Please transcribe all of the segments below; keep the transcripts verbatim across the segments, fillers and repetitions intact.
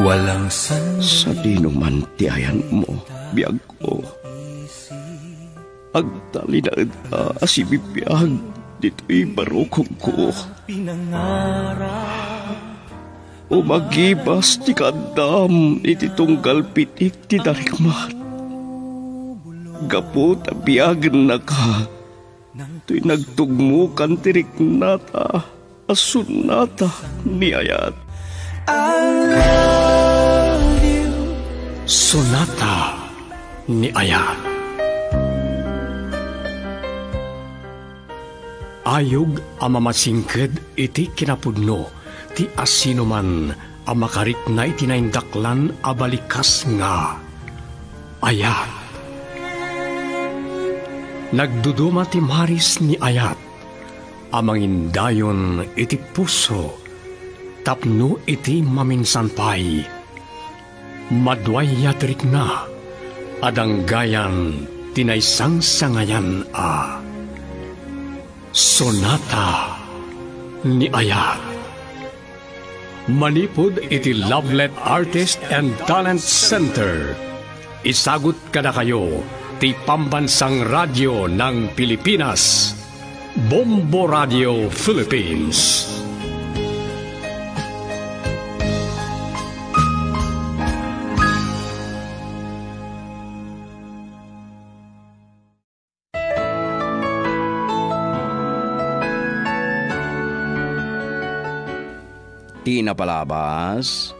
Walang san- Sadino man ti ayanmo, biagko? Agtalinaedka a sibibiag ditoy barukongko. Umagibas ti kaaddam iti tunggal pitik ti darikmat. Gapu ta biagennaka, toy nagtugmokan ti riknata a sonata ni ayat. I love you. Sonata ni ayat. Ayog a mamasingked iti kinapudno ti asinoman a makarikna iti naindaklan a balikas nga ayat. Nagduduma ti maris ni ayat a mangindayon iti puso tapno iti maminsan pay, maduayat rikna a danggayan ti naisangsangayan a sonata ni ayat. Manipud iti Lovelet Artist and Talent Center, isagut kadakayo ti Pambansang Radyo ng Pilipinas, Bombo Radio Philippines. Ti napalabas,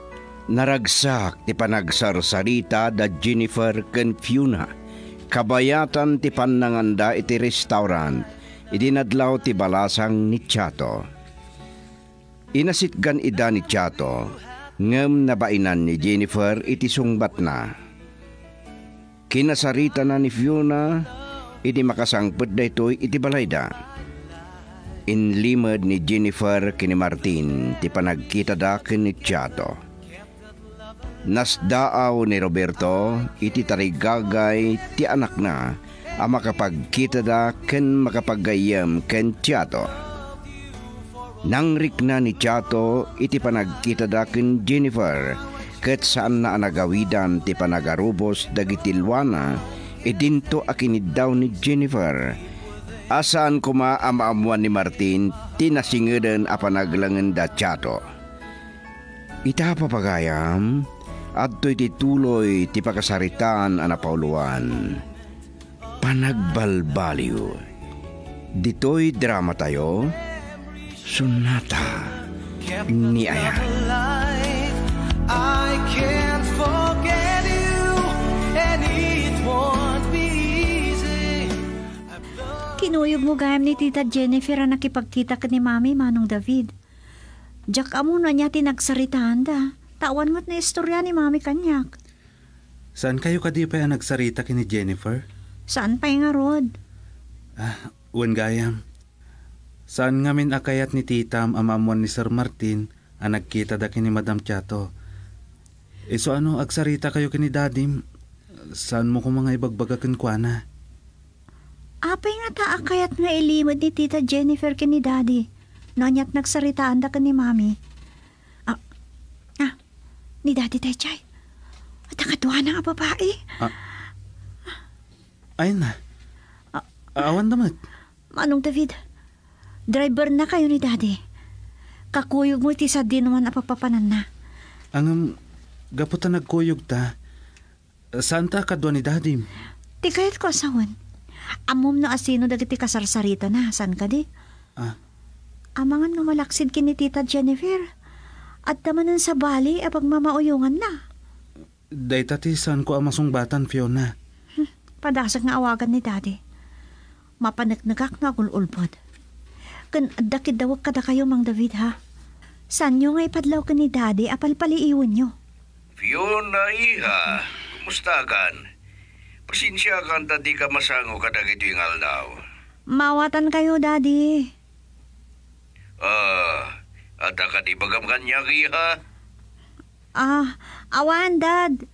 naragsak ti panagsarsarita da Jennifer ken Fiona, kabayatan ti pannanganda iti restaurant idi nadlaw ti balasang ni Chato. Inasitgan ida ni Chato, ngem nabainan ni Jennifer iti sungbatna. Kinasaritana ni Fiona idi makasangpet daytoy iti balayda. Inlimed ni Jennifer ken ni Martin ti panagkitada ken ni Chato. Nasdaaw ni Roberto iti tarigagay ti anakna a makapagkitada ken makapaggayyem ken Chato. Nangrikna ni Chato iti panagkitada ken Jennifer, ket saanna a nagawidan ti panagarubos dagiti luana idinto a kiniddaw ni Jennifer, a saan koma a maammuan ni Martin ti nasingeden a panaglangen da Chato. Ita, papagayam, adtoy ti tuloy ti pakasaritaan a napauloan. Panagbalbaliw. Ditoy dramatayo, Sonata ni Ayan. I can't forget you, and it won't be easy. Kinuyogmo gayam ni Tita Jennifer a nakipagkita ken ni Mami, Manong David. Diak ammo no ania ti nagsaritaanda. Ta awan met naistorya ni Mami kaniak. Saankayo kadi pay a nagsarita ken ni Jennifer? Saan pay ngarud. Ah, wen gayam. Saan ngamin a kayat ni titam a maammuan ni Sir Martin a nagkitada ken ni Madam Chato. Isu a no agsaritakayo ken ni Dadim, saanmo koma nga ibagbaga kenkuana. Apay ngata a kayat nga ilimed ni Tita Jennifer ken ni Daddy no aniat nagsaritaanda ken ni Mami? Ah, ah, ni Daddy daydiay. Adda kaduana nga babai. Ah. Ay na. Ah. Awan da met. Manong David, drivernakayo ni Daddy. Kakuyogmo iti sadinoman a papapananna. Ngem, gapu ta nagkuyogta, saanta a kadua ni Dadim? Ti kayatko a sawen, ammom no asino dagiti kasarsaritana, saan kadi? Ah. Amangan nga malaksid ken ni Tita Jennifer. Adda manen sabali a pagmamauyonganna. Dayta ti saanko a masungbatan, Fiona. Hmm, padasek nga awagan ni Daddy. Mapaneknekak no agul-ulbod. Ken adda kiddawek kadakayo, Mang David, ha? Saanyo nga ipadlaw ken ni Daddy a palpaliiwenyo. Fiona, iha, kumustakan? Pasensiakan ta dika masango kadagitoy nga aldaw. Maawatankayo, Daddy. Ah, adda kadi ibagam kaniak, iha? Ah, awan, Dad.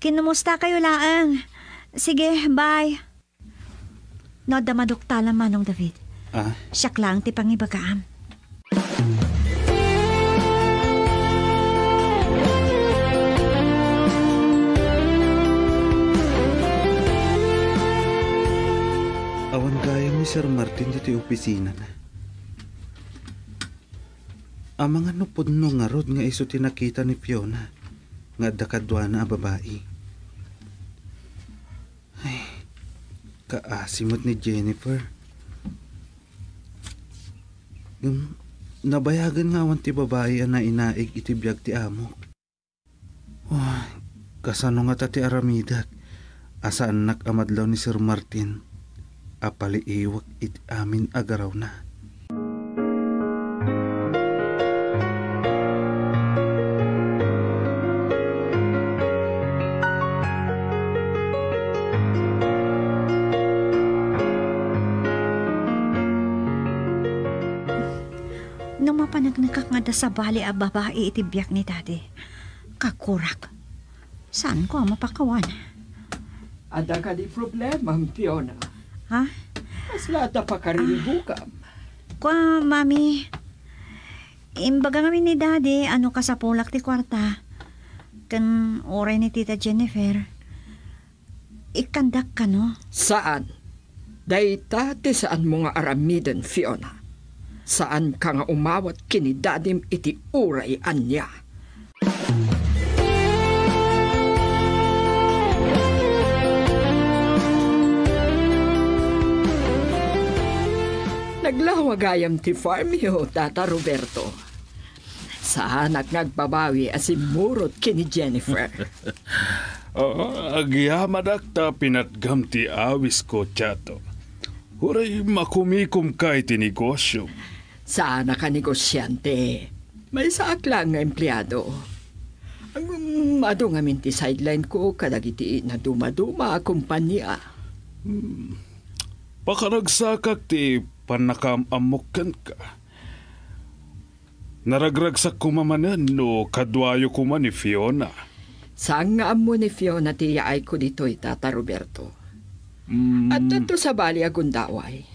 Kinumustakayo laeng. Sige, bye. No adda maduktalam, Manong David. Ah? Siak laeng ti pangibagaam. Martin ditoy opisinana. Amangan no pudno ngarud nga isu ti nakita ni Fiona nga adda kaduana a babai. Ay, kaasi met ni Jennifer. Ngem, nabayagen nga awan ti babai a nainaig iti biag ti amok. Oh, kasano ngata ti aramidek a saannak a madlaw ni Sir Martin a paliiwek iti amin a garawna? No mapaneknekak nga adda sabali a babai iti biag ni Daddy, kakurak. Saanko a mapakawan. Adda kadi problemam, Fiona? Ha? Kasla adda pakariribukam? Kua, Mami, imbaga ngamin ni Daddy a no kasapulak ti kuarta ken uray ni Tita Jennifer, ikkandak kano? Saan. Dayta ti saanmo nga aramiden, Fiona. Saanka nga umawat ken ni Dadim iti uray ania. Naglawa gayam ti farmyo, Tata Roberto. Saanak nga agbabawi a simmurot ken ni Jennifer. Oo, agyamanak ta pinatgam ti awisko, Chato. Uray makumikomka iti negosio. Saanak a negosiante. Maysaak laeng nga empleado. Ngem adu ngamin ti sideline ko kadagiti nadumaduma a kompania. Hmm. Pakaragsakak ti pannakaam-ammok kenka. Naragragsak koma manen no kaduayo koma ni Fiona. Saan nga ammo ni Fiona ti yaayko ditoy, Tata Roberto. Mm. Addanto sabali a gundaway.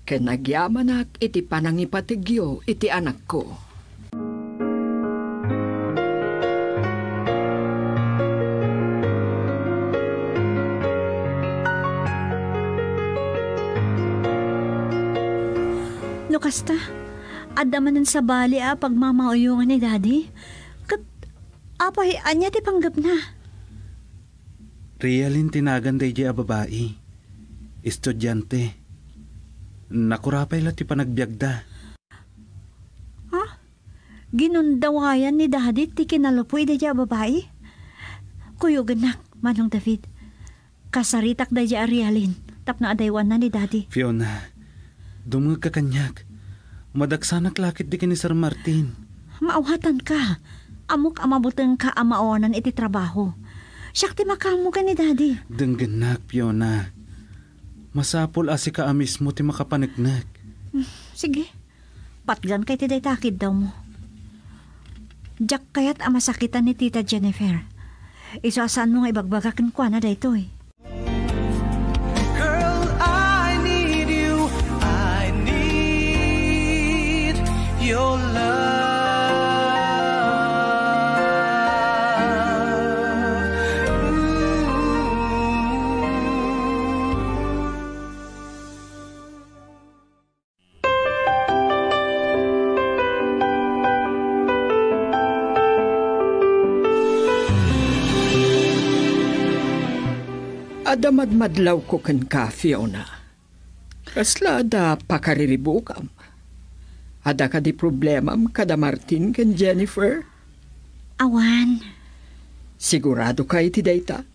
Ken agyamanak iti panangipategyo iti anakko. No kasta, adda manen sabali a pagmamauyongan ni Daddy? Ket apay, ania ti panggepna? Realin ti nagan daydiay a babai. Estudiante. Nakurapay la ti panagbiagda. Ha? Ginundawayan ni Daddy ti kinalpuy daydiay a babai? Kuyogennak, Manong David. Kasaritak daydiay a Realin tapno adaywanna ni Daddy. Fiona, dumngegka kaniak. Madagsanak la ketdi ken ni Sir Martin. Maawatanka. Ammok a mabutengka a maawanan iti trabaho. Siak ti makaammo ken ni Daddy. Denggennak, Fiona. Masapul a sika a mismo ti makapaneknek. Hmm, sige. Patganka iti dayta a kiddawmo. Diak kayat a masakitan ni Tita Jennifer. Isu a saanmo nga ibagbaga kenkuana daytoy. Girl, I need you. I need your love. Ooh. Adda madmadlawko kenka, Fiona. Kasla adda pakariribukam? Adda kadi problemam kada Martin ken Jennifer? Awan. Siguradoka iti dayta?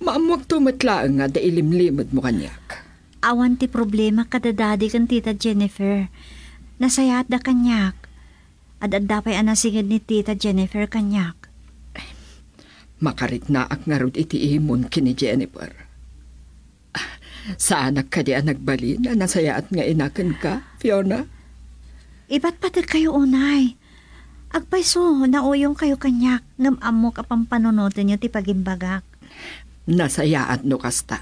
Maammoakto met laeng nga adda ilimlimedmo kaniak. Awan ti problema kada Daddy ken Tita Jennifer. Nasayaatda kaniak. Ad-adda pay a nasinged ni Tita Jennifer kaniak. Makariknaak ngarud iti imon ken ni Jennifer. Saanak kadi a nagbalin a nasayaat nga ina kenka, Fiona? Ipatpategkayo unay. Agpayso, nauyongkayo kaniak, ngem ammok a pampanunotenyo ti pagimbagak. Nasayaat no kasta.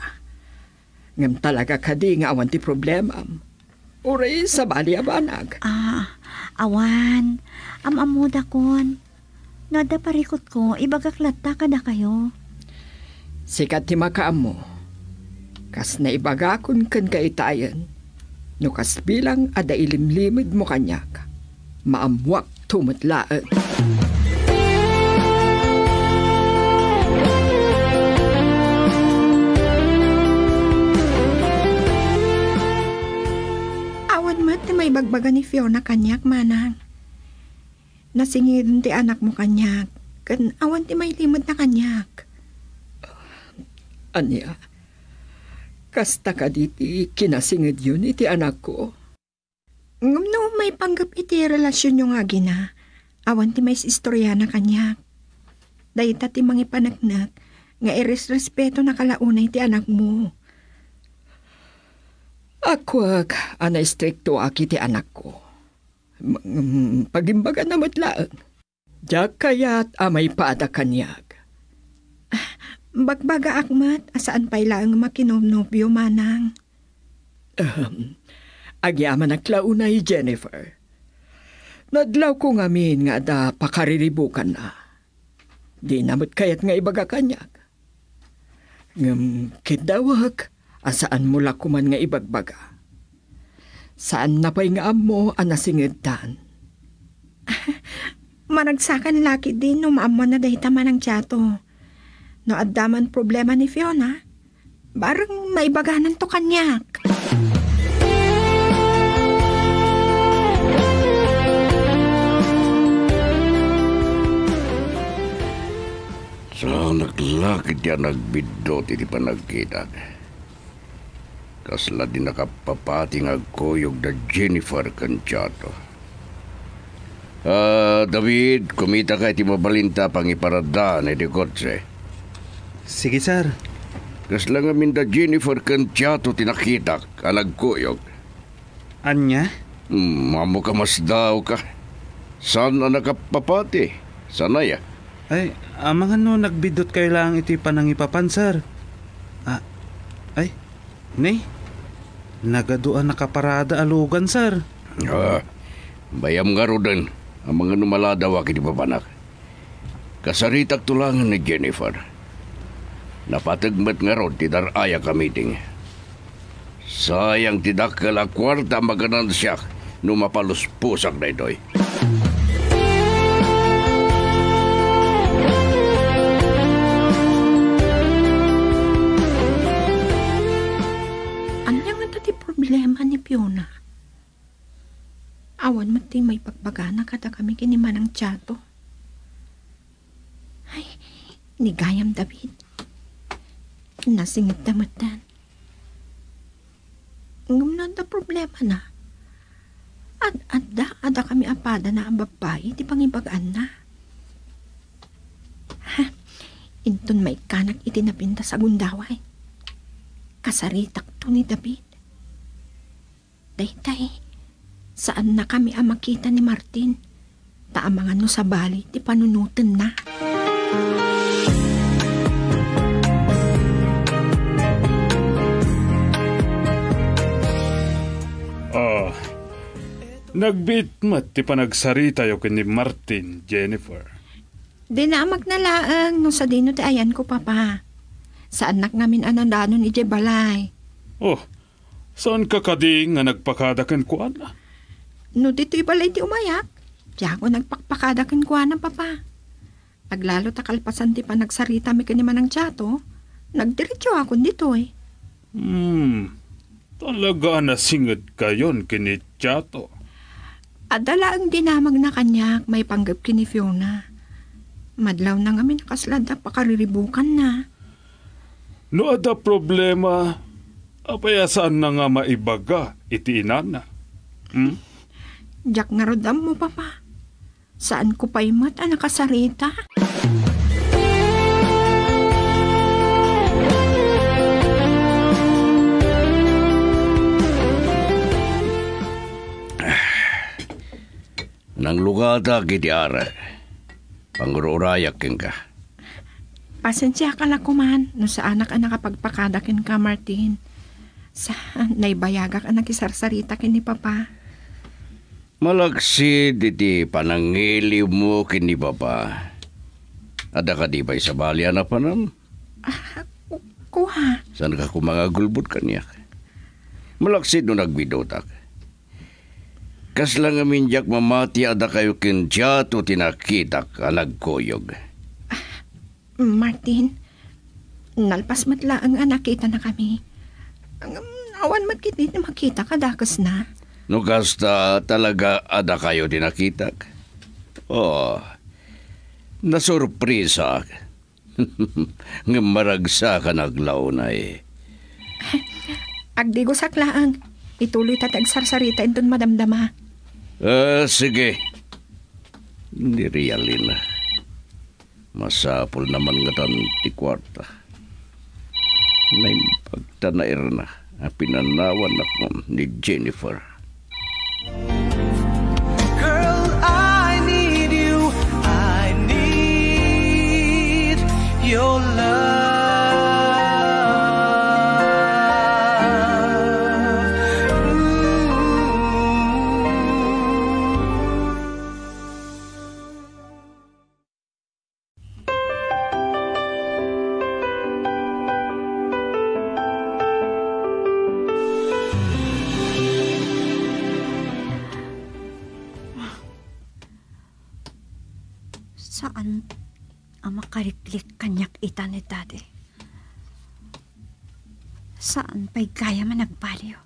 Ngem talaga kadi nga awan ti problemam? Uray sabali a banag? Ah, awan. Am-ammodakon. No adda parikutko, ibagak latta kadakayo. Sika ti makaammo. Kas naibagakon kenka itayen, no kas bilang adda ilimlimedmo kaniak, maammuakto met laeng. Awan met ti maibagbaga ni Fiona kaniak, manang. Nasingeden ti anakmo kaniak, ken awan ti mailimedna kaniak. Ania? Kasta kadi ti kinasingedyo iti anakko? Ngem no maipanggep iti relasionyo nga agina, awan ti maisistoriana kaniak. Dayta ti mangipaneknek nga iresrespetona kalaunay ti anakmo. Akuak a naistriktoak iti anakko. M-, m-, pagimbaganna met laeng. Diak kayat a maipada kaniak. Bagbagaak met a saan pay laeng a makinobnobio, manang. Ahem. Agyamanak la unay, Jennifer. Nadlawko ngamin nga adda pakariribukanna. Dina met kayat nga ibaga kaniak. Ngem kiddawek a saanmo la koman nga ibagbaga. Saanna pay nga ammo a nasingedtan. Maragsakan la ketdi no maammoanna dayta, Manang Chato. No adda man problema ni Fiona, bareng maibagananto kaniak. Saanak la ketdi a nagbiddut iti panagkitak. Kasla di nakappapati nga agkuyog da Jennifer ken Chato. Ah, David, kumitaka iti mabalinta a pangiparadaan iti kotse. Sige, sir. Kasla ngamin da Jennifer ken Chato ti nakitak a nagkuyog. Ania? Hmm, ammoka, masdaawka. Saan a nakappapati? Saan aya? Ay, amangan no nagbiddutkay laeng iti panangipapan, sir. Ah, ay, ne? Nagadu a nakaparada a lugan, sir. Ah, bayam ngaruden, amangan no maladawa iti papanak. Kasaritakto laengen ni Jennifer. Napateg met ngarud ti dar-ayak a meeting. Sayang ti dakkel a kuarta a maganansiak no mapalusposak daytoy. Ania ngata ti problema ni Fiona? Awan met ti maibagbagana kadakami ken ni Manang Chato. Ay, ni gayam David. Nasingedda metten. Ngem no adda problemana, ad-adda a dakami a padana a babbai ti pangibagaanna. Ha, inton maikkanak iti napintas a gundaway, kasaritakto ni David. Daytay, saannakami a makita ni Martin, ta amangan no sabali ti panunotenna. Ah, nagbiit met ti panagsaritayo ken ni Martin, Jennifer. Dinamagna laeng no sadino ti ayanko, Papa. Saannak ngamin a nadanon idiay balay. Oh, saanka kadi nga nagpakada kenkuana? No ditoy balay ti umayak, diakon nagpakpakada kenkuana, Papa. Aglalo ta kalpasan ti panagsaritami ken ni Manang Chato, nagdiretsoakon ditoy. Hmm, talaga a nasingedkayon ken ni Chato. Adda laeng dinamagna kaniak maipanggep ken ni Fiona. Madlawna ngamin a kasla adda pakariribukanna. No adda problema, apay a saanna nga maibaga iti inana? Hmm? Diak ngarud ammo, Papa. Saanko pay met a nakasarita? Nanglugatak iti ara. Pangur-urayak kenka. Pasensiaka la koman no saanak a nakapagpakada kenka, Martin. Sa, naibayagak a nakisarsarita ken ni Papa. Malaksid iti panangiliwmo ken ni Papa, adda kadi pay sabali a napanam? Ah, Kua. Saanka koma nga agulbod kaniak? Malaksid no nagbidutak. Kasla ngamin diak mamati a dakayo ken Jato ti nakitak a nagkuyog. Martin, nalpas met laeng a nakitanakami. Ngem awan met ketdi ti makita kadakesna. No kasta, talaga a dakayo ti nakitak? Oh, nasurprisaak. Ngem maragsakan a aglaunay. Agdigosak laeng. Ituloyta ti agsarsarita inton madamdama. Ah, sige. Ni Realina. Masapul naman ngatan ti kuarta. Naimbag ta nairna a pinanawan ni Jennifer. Girl, I need you. I need your love. Ooh. Saan a makariklik kaniak ita ni Daddy. Saan pay gayam a nagbaliw.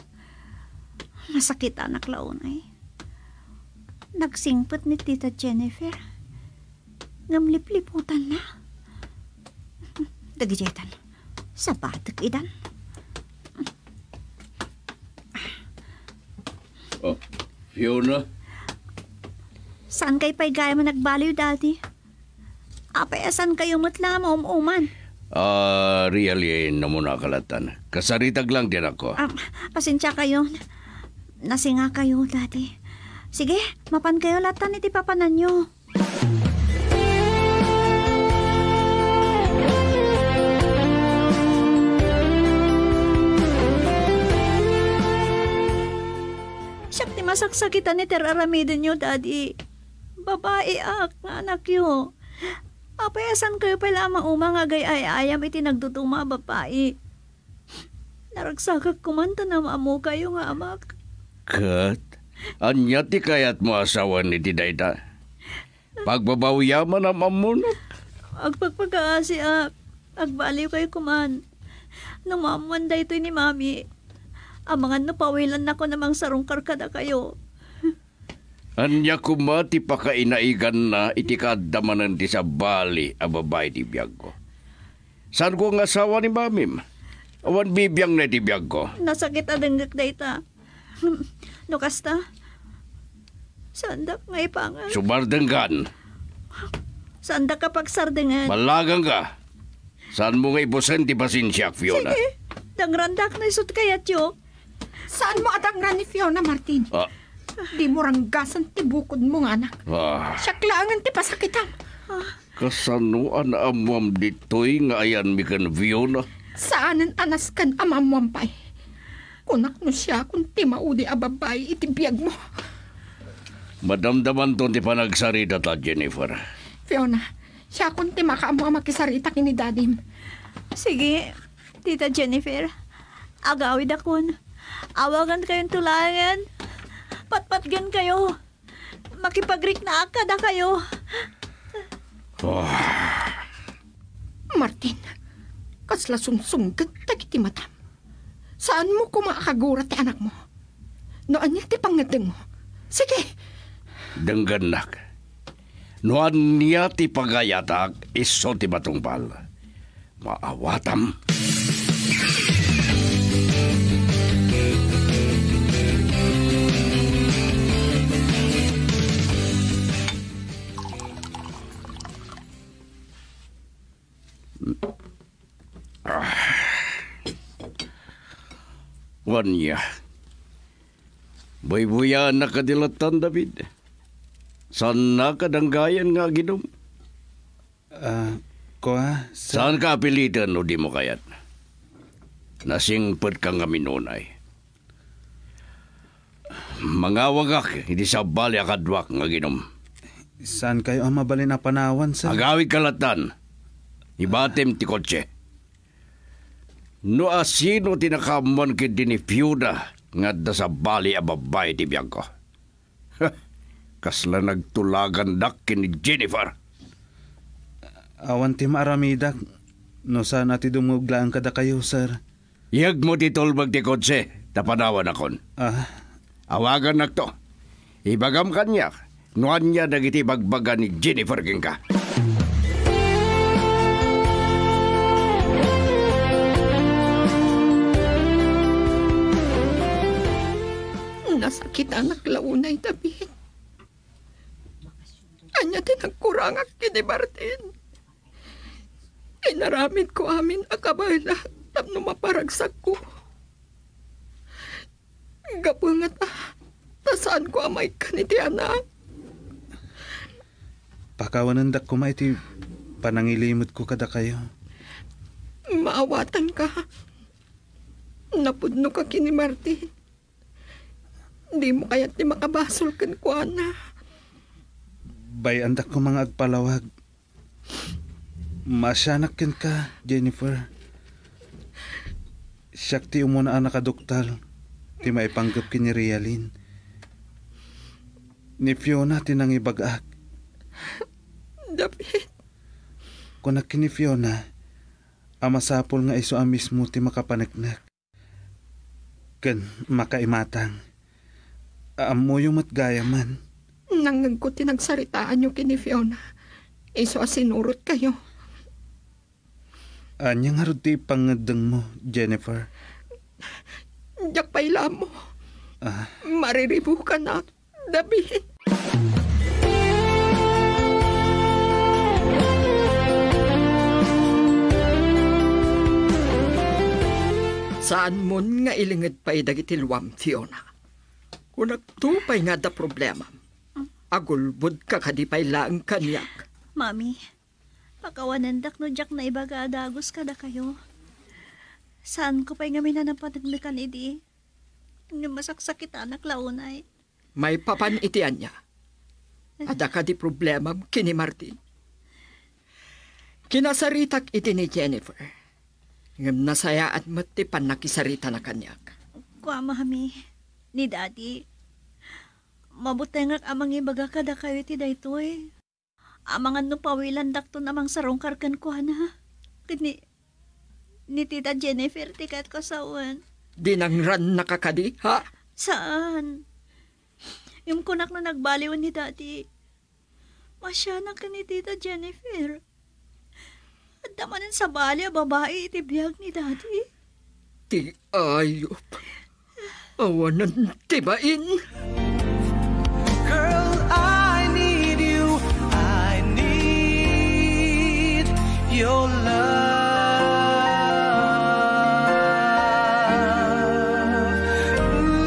Masakitanak la unay. Nagsingpet ni Tita Jennifer. Ngem lipliputanna. Dagiti itan, sabatek idan. Oh, Fiona? Saan kay pay gayam a nagbaliw, Daddy? Apay a saankayo met la a maum-uman? Ah, really, namuna ka latan. Kasaritak lang ti anakko. Ah, pasensiakayo. Nasingakayo, Daddy. Sige, mapankayo latan iti papananyo. Siak ti masaksakitan iti ar-aramidenyo, Daddy. Babaiak nga anakyo. Apay a saankayo pay la a mauma nga agay-ayam iti nagduduma a babai? Naragsakak koman ta naam-ammokayo nga amak. Ket ania ti kayatmo a sawen iti dayta? Pagbabawiam a naam-ammonak? Agpagpagaasiak. Agbaliwkayo koman. No maammoan daytoy ni Mami, amangan no pawilannakon a mangsarungkar kadakayo. Ania koma ti pakainaiganna iti kaadda manen ti sabali a babai ti biagko? Saanko nga asawa ni Mamim? Awan bibiangna iti biagko. Nasakit a denggek dayta. No kasta, saandak nga ipangan. Sumardengkan. Saandak a pagsardengen. Ballagangka. Saanmo nga ibusen ti pasensiak, Fiona? Sige, dangrandak no isut' kayatyo. Saanmo a dangran ni Fiona, Martin? Ah. Dimo ranggasen ti bukodmo nga anak. Ah. Siak laengen ti pasakitam. Kasano a naammoam ditoy nga ayanmi ken Fiona? Saanen a nasken a maammoam pay. Kunak no siakon ti maudi a babbai iti biagmo. Madamdamanton ti panagsaritata, Jennifer. Fiona, siakon ti makaammo a makisarita ken ni Dadim. Sige, Tita Jennifer, agawidakon. Awagankayon tulaengen. Patpatgenkayo. Makipagriknaak kadakayo. Ah. Martin, kasla sumsungget dagiti matam. Saanmo koma a kagura ti anakmo. No ania ti pangngeddengmo, sige. Denggennak. No ania ti pagayatak, isu ti matungpal. Maawatam. Ah. Wen aya. Buybuyaannak kadi lattan, David? Saannak a danggayan nga aginum? Ah, kua, sa- Saanka a piliten no dimo kayat. Nasingpetka ngamin unay. Mangawagak iti sabali a kaduak nga aginum. Saankayo a mabalin a panawan, sir? Agawidka lattan. Ibatem ti kotse. No asino ti nakaammuan ketdi ni Fiona nga adda sabali a babbai ti biagko. Kasla nagtulagandak ken ni Jennifer. Awan ti maaramidak no saan a ti dumngeg laeng kadakayo, sir. Iyegmo ti tulbeg ti kotse, ta padawanakon. Ah. Awagannakto. Ibagam kaniak no ania dagiti ibagbaga ni Jennifer kenka. Nasakitanak la unay, David. Ania ti nagkurangak ken ni Martin? Inaramidko amin a kabaelak tapno maparagsakko. Gapu ngata, ta saanko a maikkan iti anak. Pakawanendak koma iti panangilimedko kadakayo. Maawatanka. Napudnoka ken ni Martin. Dimo kayat ti makabasol kenkuana. Bay-andak koma nga agpalawag. Maasianak kenka, Jennifer. Siak ti umuna a nakaduktal ti maipanggep ken ni Realin. Ni Fiona ti nangibagak. David. Kunak ken ni Fiona a masapul nga isu a mismo ti makapaneknek ken makaimatang. Ammoyo met gayamen. Nangngegko ti nagsaritaanyo ken ni Fiona. Isu a sinurotkayo. Ania ngarud ti pangngeddengmo, Jennifer? Diak pay la ammo. Ah. Mariribukanak. David. Saanmon nga ilinged pay dagiti luam, Fiona. Kunakto pay nga adda problemam. Agulbodka kadi pay laeng kaniak. Mami, pakawanendak no diak naibaga a dagus kadakayo. Saanko pay ngamin a napaneknekan idi. Ngem masaksakitanak la unay. Maipapan iti ania? Adda kadi problemam ken ni Martin? Kinasaritak iti ni Jennifer. Ngem nasayaat met ti pannakisaritana kaniak. Kua, Mami, ni Daddy, mabutengak a mangibaga kadakayo iti daytoy. Amangan no pawilandakton a mangsarungkar kenkuana. Ket ni, ni Tita Jennifer ti kayatko a sawen. Dinangrannaka kadi, ha? Saan. Ngem kunak no nagbaliwen ni Daddy, maasianak ken ni Tita Jennifer. Adda manen sabali a babai iti biag ni Daddy. Ti ayup. Awanen ti bain. Girl, I need you. I need your love. Ooh.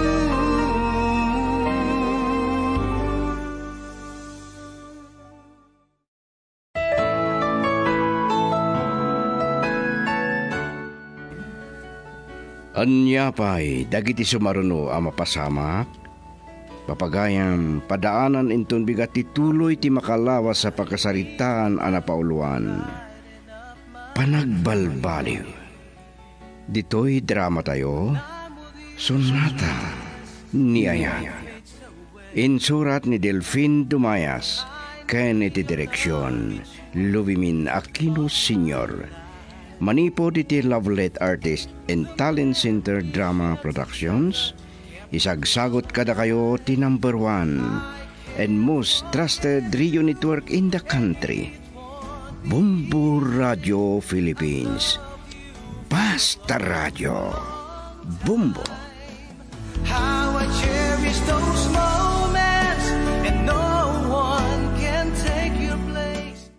Ania pay dagiti sumaruno a mapasamak? Papagayam, padaanan inton bigat ti tuloy ti makalawas a pakasaritaan a napauluan. Panagbalbaliw. Ditoy dramatayo, Sonata ni Ayat. Insurat ni Delfin Dumayas ken iti direksion, Lubimin Aquino Senior. Manipud iti Lovelet Artist and Talent Center Drama Productions, isagsagut kadakayo ti number one and most trusted radio network in the country, Bombo Radio Philippines. Basta Radio, Bombo. How I cherish those moments, and no one can take your place.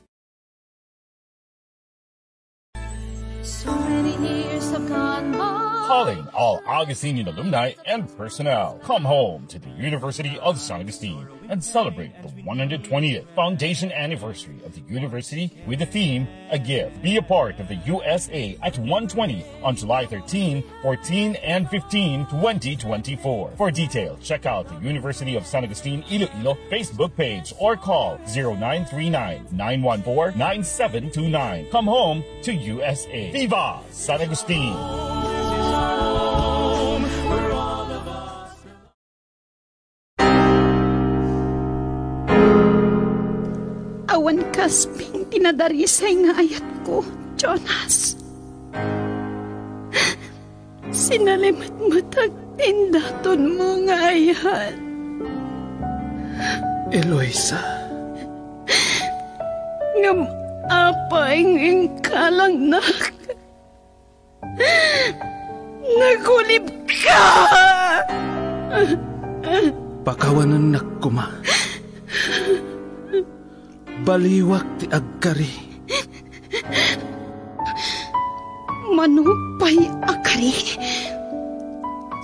So many years have gone by. Calling all Augustinian alumni and personnel. Come home to the University of San Agustin and celebrate the one hundred twentieth foundation anniversary of the university with the theme, A Gift. Be a part of the U S A at one twenty on July thirteen, fourteen, and fifteen, twenty twenty-four. For details, check out the University of San Agustin Iloilo Facebook page or call zero nine three nine, nine one four, nine seven two nine. Come home to U S A. Viva San Agustin! Awan kasping ti nadarisay nga ayatko, Jonas. Sinalimetmetak ti indatonmo nga ayat. Eloisa. Ngem apay nga inkalangnak? Nagulibka! Pakawanennak koma. Baliwak ti agkari. Mano pay a kari?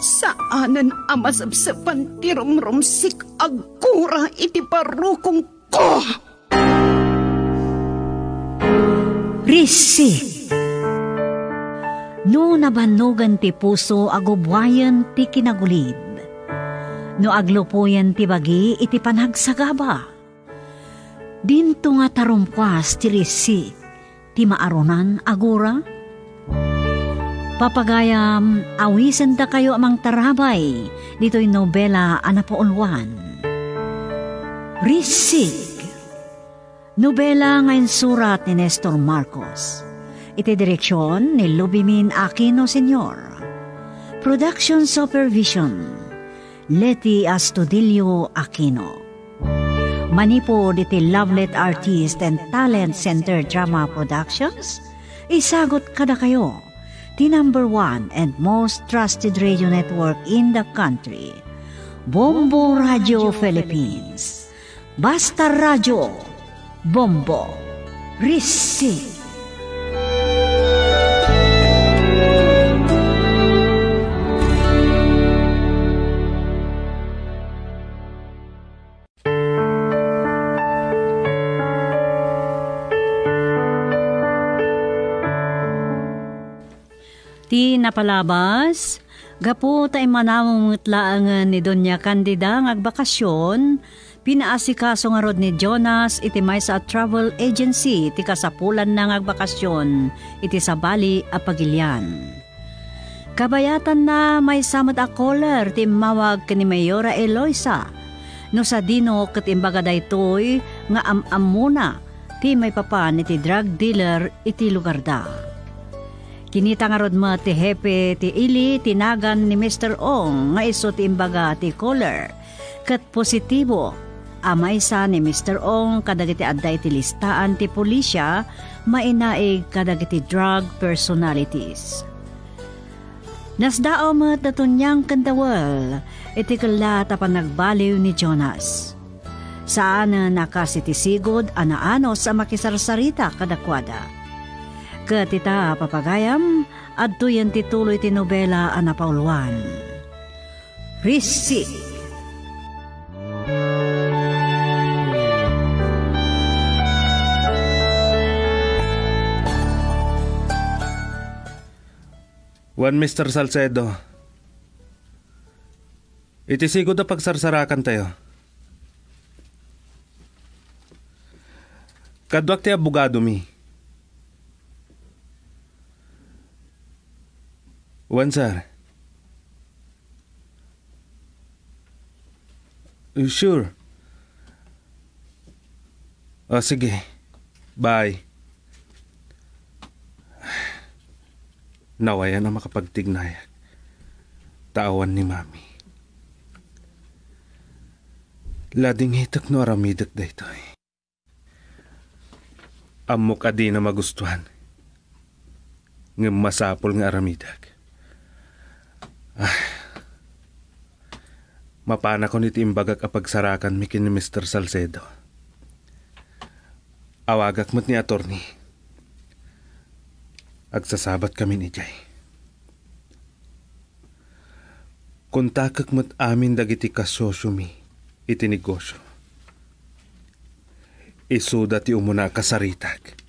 Saanen a masepsepan ti rumrumsik agura iti parukongko. Risi. No nabannogen ti puso, agubbuayen ti kinagulid. No aglupoyen ti bagi iti panagsagaba, dinto nga tarumkuas ti risi ti maarunan agura. Papagayam, awisendakayo a mangtarabay ditoy nobela a napauluan. Risig. Nobela nga insurat ni Nestor Marcos. Iti direksion ni Lubimin Aquino Senior. Production supervision, Leti Astudillo Aquino. Manipud iti Lovelet Artist and Talent Center Drama Productions, isagut kadakayo ti number one and most trusted radio network in the country, Bombo Radio Philippines. Basta Radio, Bombo, Risi. Ti napalabas, gapu ta immanaweng met laengen ni Doña Candida nga agbakasyon, pinaasikaso ngarud ni Jonas iti maysa a travel agency ti kasapulanna nga agbakasyon iti sabali a pagilian. Kabayatanna, maysa met a caller ti immawag ken ni Mayora Eloisa. No sadino ket imbaga daytoy nga am-ammona ti maipapan iti drug dealer iti lugarda. Kinita ngarud met ti hepe ti ili ti nagan ni Mister Ong nga isu ti imbaga ti caller. Ket positibo a maysa ni Mister Ong kadagiti adda iti listaan ti pulisia mainaig kadagiti drug personalities. Nasdaaw met da Tonyang ken da Well iti kellat a panagbaliw ni Jonas. Saanen a kas iti sigud a naanus a makisarsarita kadakuada. Ket ita, papagayam, adtoyen ti tuloy ti nobela a napauluan. Risik. Wen, Mister Salcedo, iti sigud a pagsarsarakantayo, kaduak ti abogadomi. Wen, sir. Sure. O, sige. Bye. Nawayan a makapagtignayak ta awan ni Mami. Ladingitek no aramidek daytoy. Ammok a dina magustuhan, ngem masapul nga aramidek. Ah, mapanakon iti imbagak a pagsarakanmi ken ni Mister Salcedo. Awagak met ni attorney. Agsasabatkamin idiay. Kontakek met amin dagiti kasosiomi iti negosio. Isuda ti umuna a kasaritak.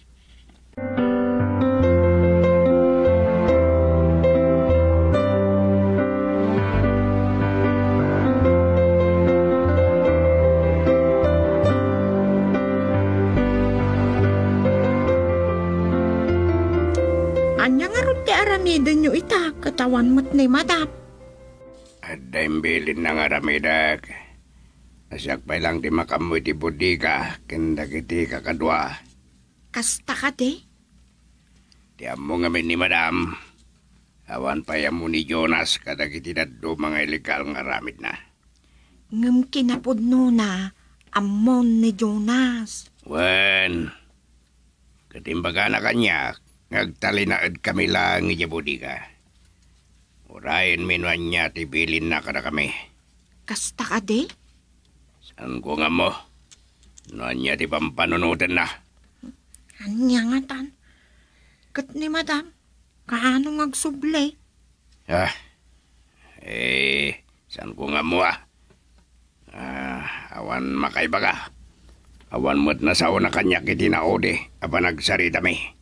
Ania ngarud ti aramidenyo ita, ket awan met ni Madam? Adda imbilinna nga aramidek. Siak pay laeng ti makaammo iti bodega ken dagiti kakadua. Kasta kadi? Ti ammo ngamin ni Madam, awan pay ammo ni Jonas kadagiti dadduma nga illegal nga aramidna. Ngem kinapudnona, ammon ni Jonas. Wen, ket imbagana kaniak nga agtalinaedkami laeng idiay bodega. Urayenmi no ania ti ibilinna kadakami. Kasta kadi? Saanko nga ammo no ania ti pampanunotenna. Ania ngatan? Ket ni Madam, kaano nga agsubli? Ah, eh, saanko nga ammo, ah. Ah, awan makaibaga. Awan met nasaona kaniak iti naudi a panagsaritami.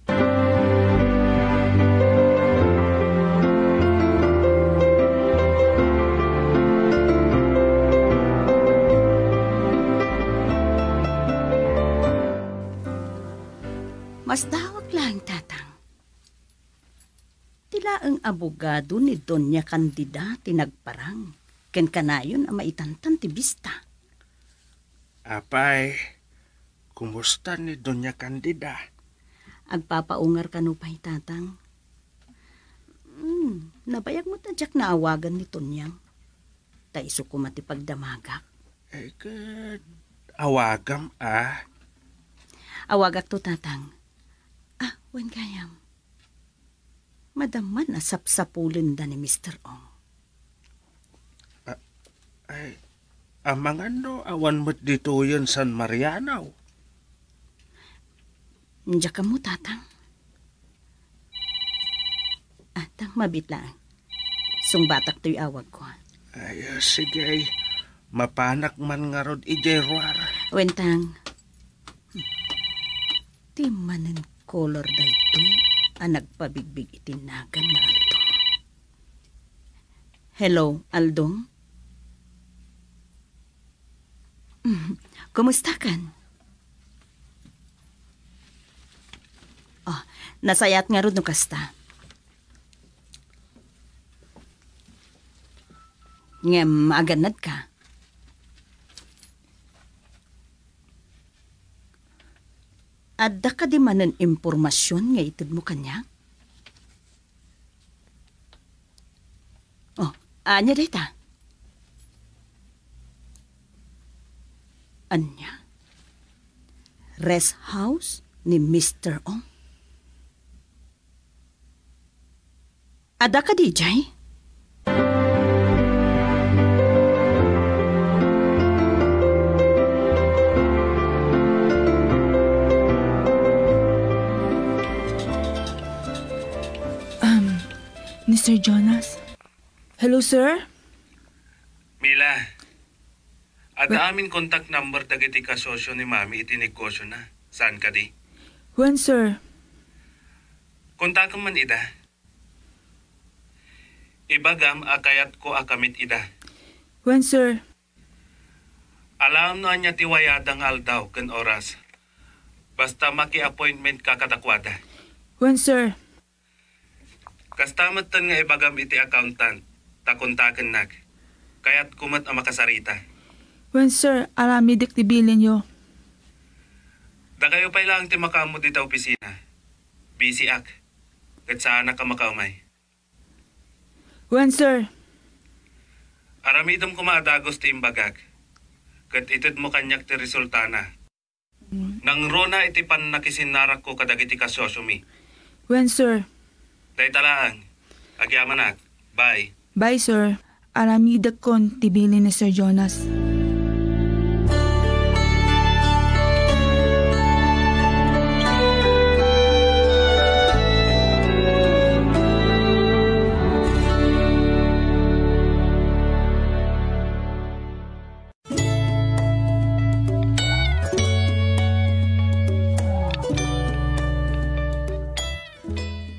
Masdawak laeng, Tatang. Ti laeng abogado ni Doña Candida ti nagparang, ken kanayon a maitantan ti bista. Apay, kumusta ni Doña Candida? Agpapaungar kano pay, Tatang. Hmm, nabayag met a diak naawagan ni Tonyang. Ta isu koma ti pagdamagak. Eh, ket awagam, a? Awagakto, Tatang. Ah, wen gayam. Madamman a sapsapulenda ni Mister Ong. A-, ay, amangan no awan met ditoyen San Mariano. Diak ammo, Tatang. Ah, tang, mabiit laeng. Sungbatak toy awagko. Ay, ah, sige, ay. Mapanak man ngarud idiay ruar. Wen, tang. Ti manen kolor daytoy a nagpabigbig iti nagan nga Aldong. Hello, Aldong? Mm, kumustakan? Oh, nasayaat ngarud no kasta. Ngem agannadka. Adda kadi manen impormasion nga itedmo kaniak? Oh, ania dayta? Ania? Rest house ni Mister Ong? Adda kadi idiay? Um, Mister Jonas? Hello, sir? Mila, adda amin contact number dagiti kasosio ni Mami iti negosiona. Saan kadi? Wen, sir. Kontakem man ida. Ibagam a kayatko a kamit ida. Wen, sir. Alaem no ania ti wayada nga aldaw ken oras. Basta maki-appointment ka kadakuada. Wen, sir. Kasta metten nga ibagam iti accountant, ta kontakennak. Kayatko met a makasarita. Wen, sir, aramidek ti bilinyo. Dakayo pay laeng ti makaammo dita opisina. Busy-ak, ket saanak a makaumay. Wen, sir. Aramidem koma a dagus ti imbagak, ket itedmo kaniak ti resultana. Nangruna iti pannakisinarakko kadagiti kasosiomi. Wen, sir. Dayta laeng. Agyamanak. Bye. Bye, sir. Aramidekkon ti bilin ni Sir Jonas.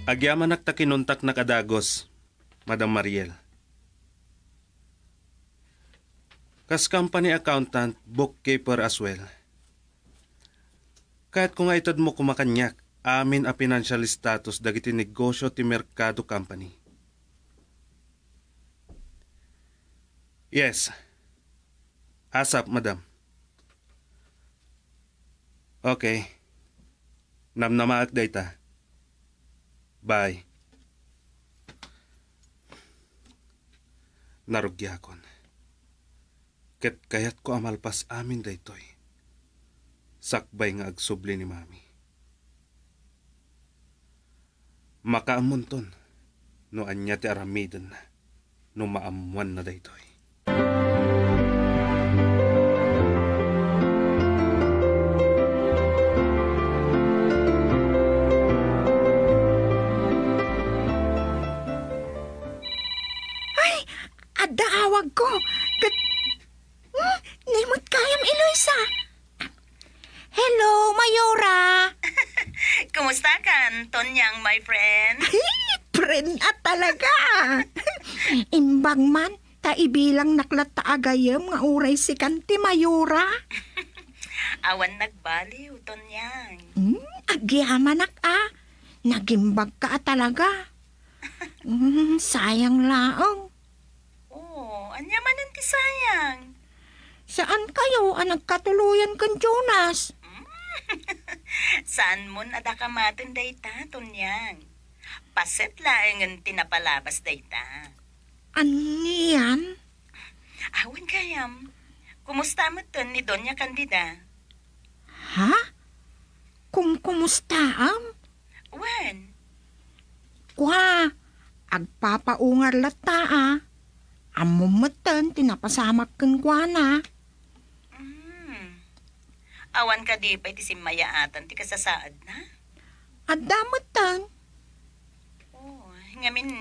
Agyamanak ta kinuntaknak a dagus, Madam Mariel. Kas company accountant, bookkeeper as well. Kayatko nga itedmo koma kaniak amin a financial status dagiti negosyo ti Merkado Company. Yes. Asap, madam. Okay. Namnamaak dayta. Bye. Narugiakon. Ket kayatko a malpas amin daytoy. Sakbay nga agsubli ni Mami. Makaammonton no ania ti aramidenna no maammoanna daytoy. Ay, adda awagko. Ket, hmm, ni met gayam, Eloisa. Hello, Mayora! Kumusta kan, Tonyang, my friend? Ay, friend a talaga! Imbag man, ta ibilangnak latta a gayyem nga uray sikan ti Mayora. Awan nagbaliw, Tonyang. Hmm, agyamanak a. Nagimbagka a talaga. Hmm, sayang laeng. Oh, ania manen ti sayang? Saan kayo a nagkatuloyan ken Jonas? Hmm? Saanmon a dakamaten dayta, Tonyang. Paset laengen ti napalabas dayta. Anian? Awan gayam. Kumusta metten ni Doña Candida? Ha? Kumkumustaam? Wen. Kua, agpapaungar latta a. Ammom metten ti napasamak kenkuana. Hmm. Awan kadi pay ti simmayaatan ti kasasaadna? Adda metten. Oh, ngamin,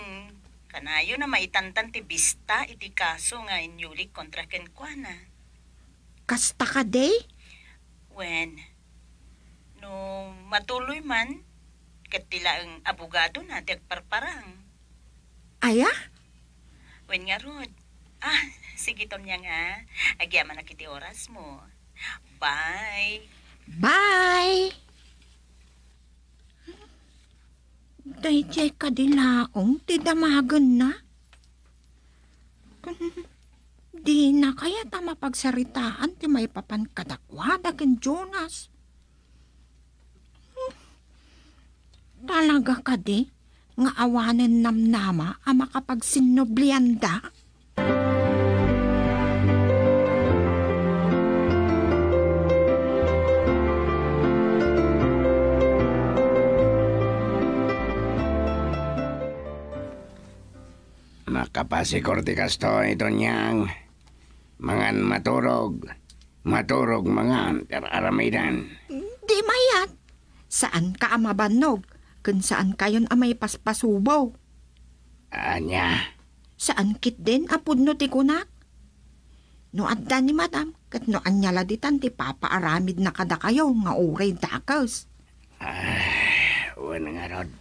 kanayon a maitantan ti bista iti kaso nga inyulik kontra kenkuana. Kasta kadi? Wen, no matuloy man, ket ti laeng abogadona ti agparparang. Aya? Wen ngarud. Ah, sige, Tonyang, ha. Agyamanak iti orasmo. Bye. Bye. Daydiay kadi laeng ti damagenna? Ken dina kayat a mapagsaritaan ti maipapan kadakuada ken Jonas? Hmm. Talaga kadi nga awanen namnama a makapagsinnublianda? Makapasikor ti kastoy, Tonyang. Mangan maturog, maturog mangan ti ar-aramiden. Di mayat. Saanka a mabannog, ken saankayon a maipaspasubo. Ania? Saan ketdin a pudno ti kunak? No adda ni Madam, ket no ania la ditan ti papaaramidna kadakayo nga uray dakes? Ah, wen ngarud.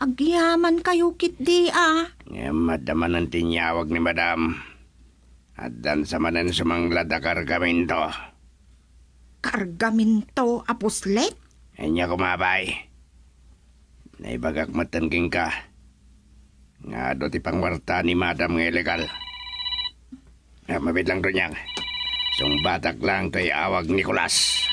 Agyamankayo ketdi a. Ngem adda manen ti inyawag ni Madam. Addan sa manen sumanglad a kargamento. Kargamento a puslit? Ania koma, bay. Naibagak metten kenka nga adu ti pangwarta ni Madam nga ilegal. Ah, mabiit lang, Tonyang. Sungbatak lang toy awag ni Kulas.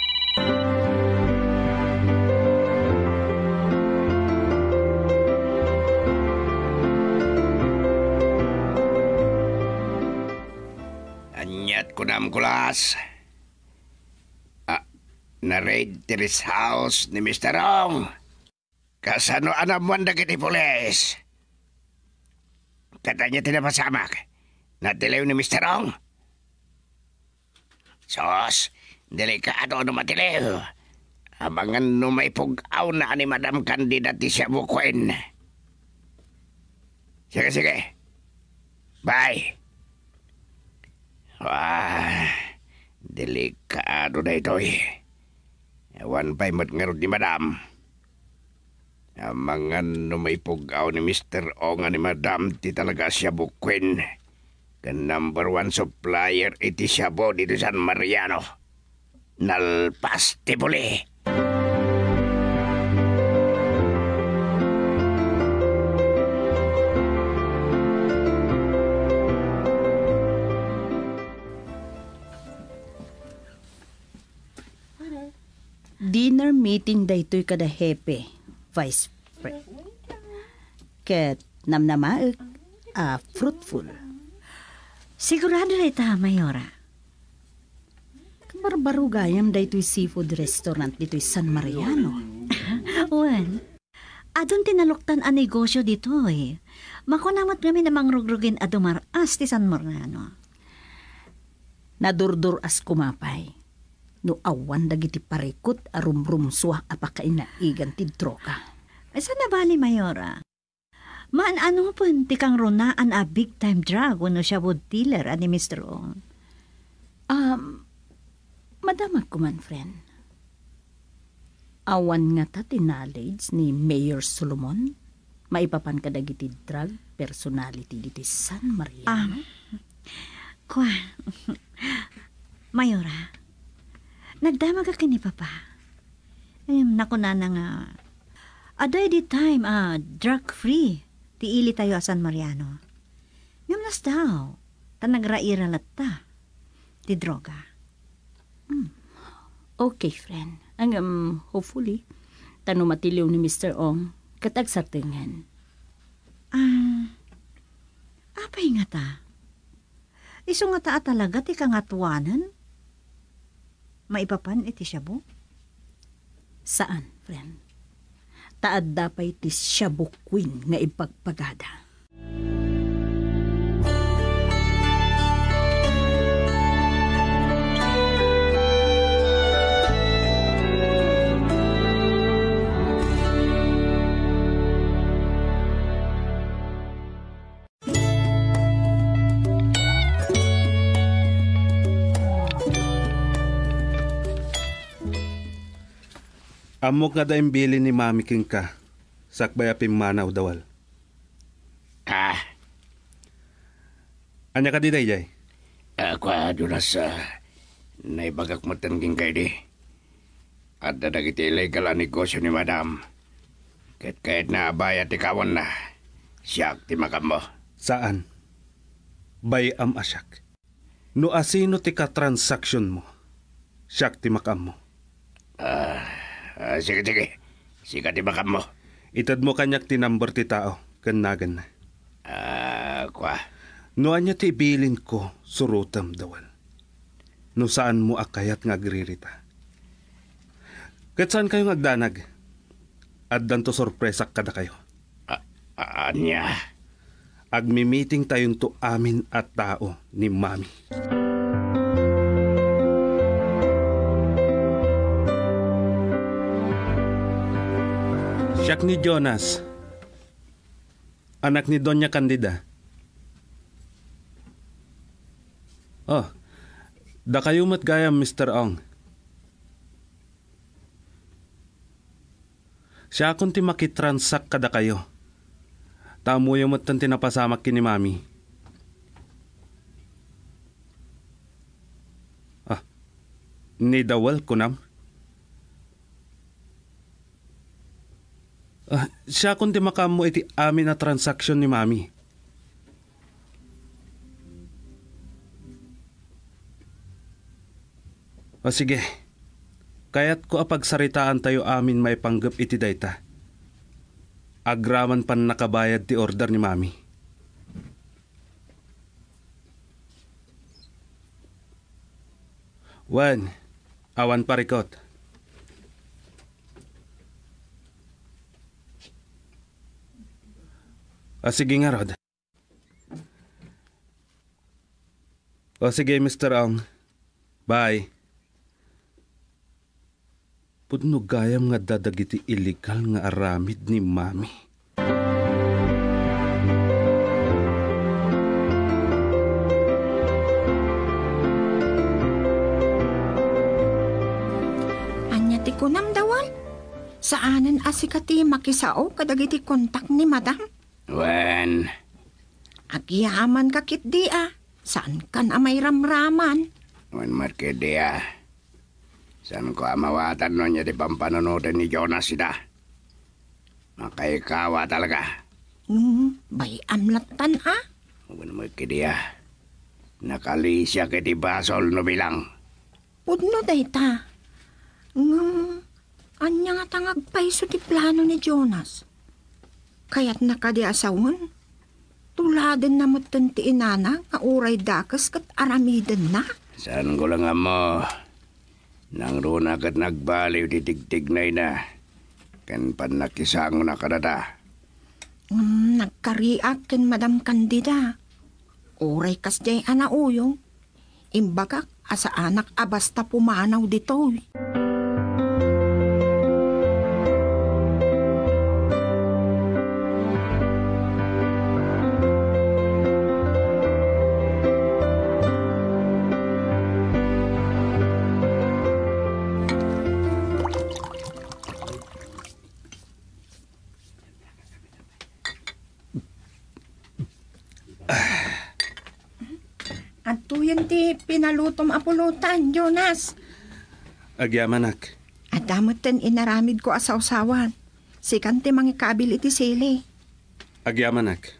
Aniat kunam, Kulas? Ah, na-raid ti rest house ni Mister Ong. Kasano a naammoan dagiti pulis? Ket ania ti napasamak? Natiliw ni Mister Ong? Sus, delikado no matiliw. Amangan no maipug-awna ni Madam Candida ti siabukuen. Sige, sige. Bye. Ah, delikado daytoy. Awan pay met ngarud ni Madam. Amangan no maipug-aw ni Mister Ong a ni Madam ti talaga a shabu queen ken number one supplier iti shabu ditoy San Mariano. Nalpas ti puli. Dinner meeting daytoy kada hepe, Vice Pre-, ket namnamaek a fruitful. Sigurado dayta, Mayora. Kabarbaro gayam daytoy seafood restaurant ditoy San Mariano. Wen, adun ti naluktan a negosio ditoy. Makuna met ngamin a mangrugrugin a dumar-as ti San Mariano. Nadurdur-as koma pay no awan dagiti parikut a rumrumsua a pakainaigan ti droga. Saan a bali, Mayora? Maan-anopen ti kangrunaan a big time drug wenno shabu dealer a ni Mister Ong? Um, madamag koman, friend. Awan ngata ti knowledge ni Mayor Solomon maipapan kadagiti drug personality ditoy San Mariano? Ah, kua, Mayora, nagdamagak ken ni Papa. Em, nakunana nga, adda idi time a drug-free ti ilitayo a San Mariano. Ngem nasdaaw, ta nagraira latta ti droga. Hmm. Okay, friend. Ngem, hopefully, ta no matiliw ni Mister Ong, ket agsatengen. Ah, apay ngata? Isu ngata a talaga ti kangatuanen maipapan iti shabu? Saan, friend. Ta adda pay ti shabu queen nga ibagbaga da. Ammok nga adda imbilin ni Mami kenka, sakbay a pimmanaw, Dawal. Ah. Ania kadi daydiay? Ah, kua, Jonas, ah, naibagak metten kenka idi. Adda dagiti illegal a negosio ni Madam. Ket kayatna a bayad ti kawanna. Siak ti makaammo. Saan. Bay-am a siak. No asino ti katransaksiyonmo, siak ti makaammo. Ah, ah, sige, sige. Sika ti makaammo. Itedmo kaniak ti number ti tao ken naganna. Ah, kua. No ania ti ibilinko, surotem, Dawal. No saanmo a kayat nga agririta. Ket saankayo nga agdanag. Addanto sorpresak kadakayo. A-, a-, ania? Agmimitingtayonto amin a tao ni Mami. Siak ni Jonas, anak ni Doña Candida. Oh, dakayo met gayam, Mister Ong. Siakon ti makitransak kadakayo. Ta ammoyo metten ti napasamak ken ni Mami. Ah, ni Dawal, kunam? Ah, siakon ti makaammo iti amin a transaksyon ni Mami. O sige, kayatko a pagsaritaantayo amin maipanggep iti dayta. Agraman pannakabayad ti order ni Mami. Wen, awan parikot. O sige ngarud. O sige, Mister Ong. Bye. Pudno gayam nga adda dagiti illegal nga aramid ni Mami. Ania ti kunam, Dawal? Saanen a sika ti makisao kadagiti kontak ni Madam? Wen. Agyamanka ketdi a, saankan a mairamraman. Wen met ketdi a, saanko a mawatan no ania ti pampanunoten ni Jonas ida. Makaikawa talaga. Hmm, bay-am lattan a? Wen met ketdi a, nakalisiak iti basol no bilang. Pudno dayta. Ngem, ania ngata nga agpayso ti plano ni Jonas? Kayatna kadi a sawen? Tuladenna metten ti inana nga uray dakes ket aramidenna? Saanko la nga ammo. Nangruna ket nagbaliw ti tigtignayna ken pannakisangona kadata. Ngem nagkariak ken Madam Candida. Uray kasdiay a nauyong, imbagak a saanak a basta pumanaw ditoy. Adtoyen ti pinalutom a pulutan, Jonas. Agyamanak. Adda metten inaramidko a sawsawan. Sikan ti mangikabil iti sili. Agyamanak.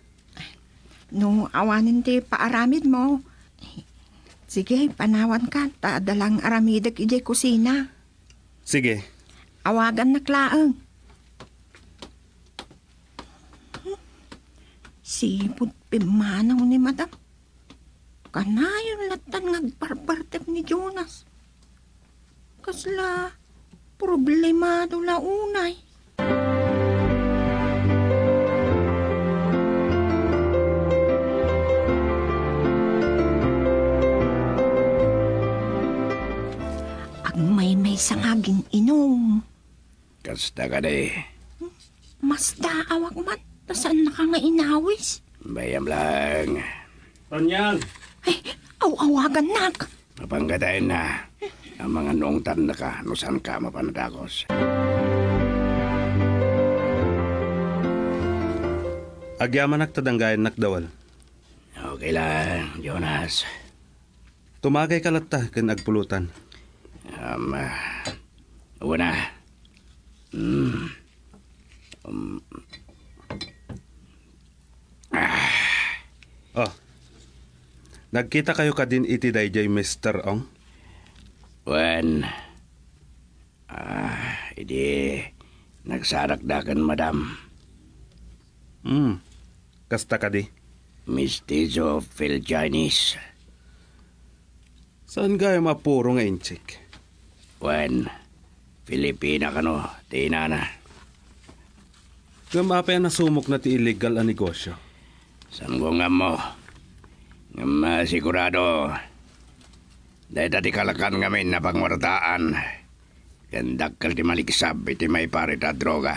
No awanen ti paaramidmo, sige, panawanka, ta adda lang aramidek idiay kusina. Sige. Awagannak laeng. Sipud pimmanaw ni Madam. Kanayon lattan nga agparpartek ni Jonas. Kasla problemado la unay. Agmaymaysa nga agin-inom. Kasta kadi. Masdaawak man, ta saannaka nga inawis. Bay-am lang. Tonyang! Ay, aw-awagannak. Mapanggataenna. Amangan no ungtannaka no saanka mapan a dakos. Agyamanak ta danggayannak, Dawal. Okay lang, Jonas. Tumagayka latta ken agpulutan. Um, ah, una. Hmm. Um. Ah. Oh. Nagkitakayo kadin iti daydiay, Mister Ong? Wen. Ah, idi nagsarakda ken Madam. Hmm. Kasta kadi? Mestizo Phil Chinese. Saan gayam a puro nga Intsik? Wen, Filipina kano ti inana. Ngem apay a nasumokna ti illegal a negosyo? Saanko nga ammo. Ngem, ah, sigurado, dayta ti kalakan ngamin a pangwartaan. Ken dakkel ti maligsab iti maiparit a droga.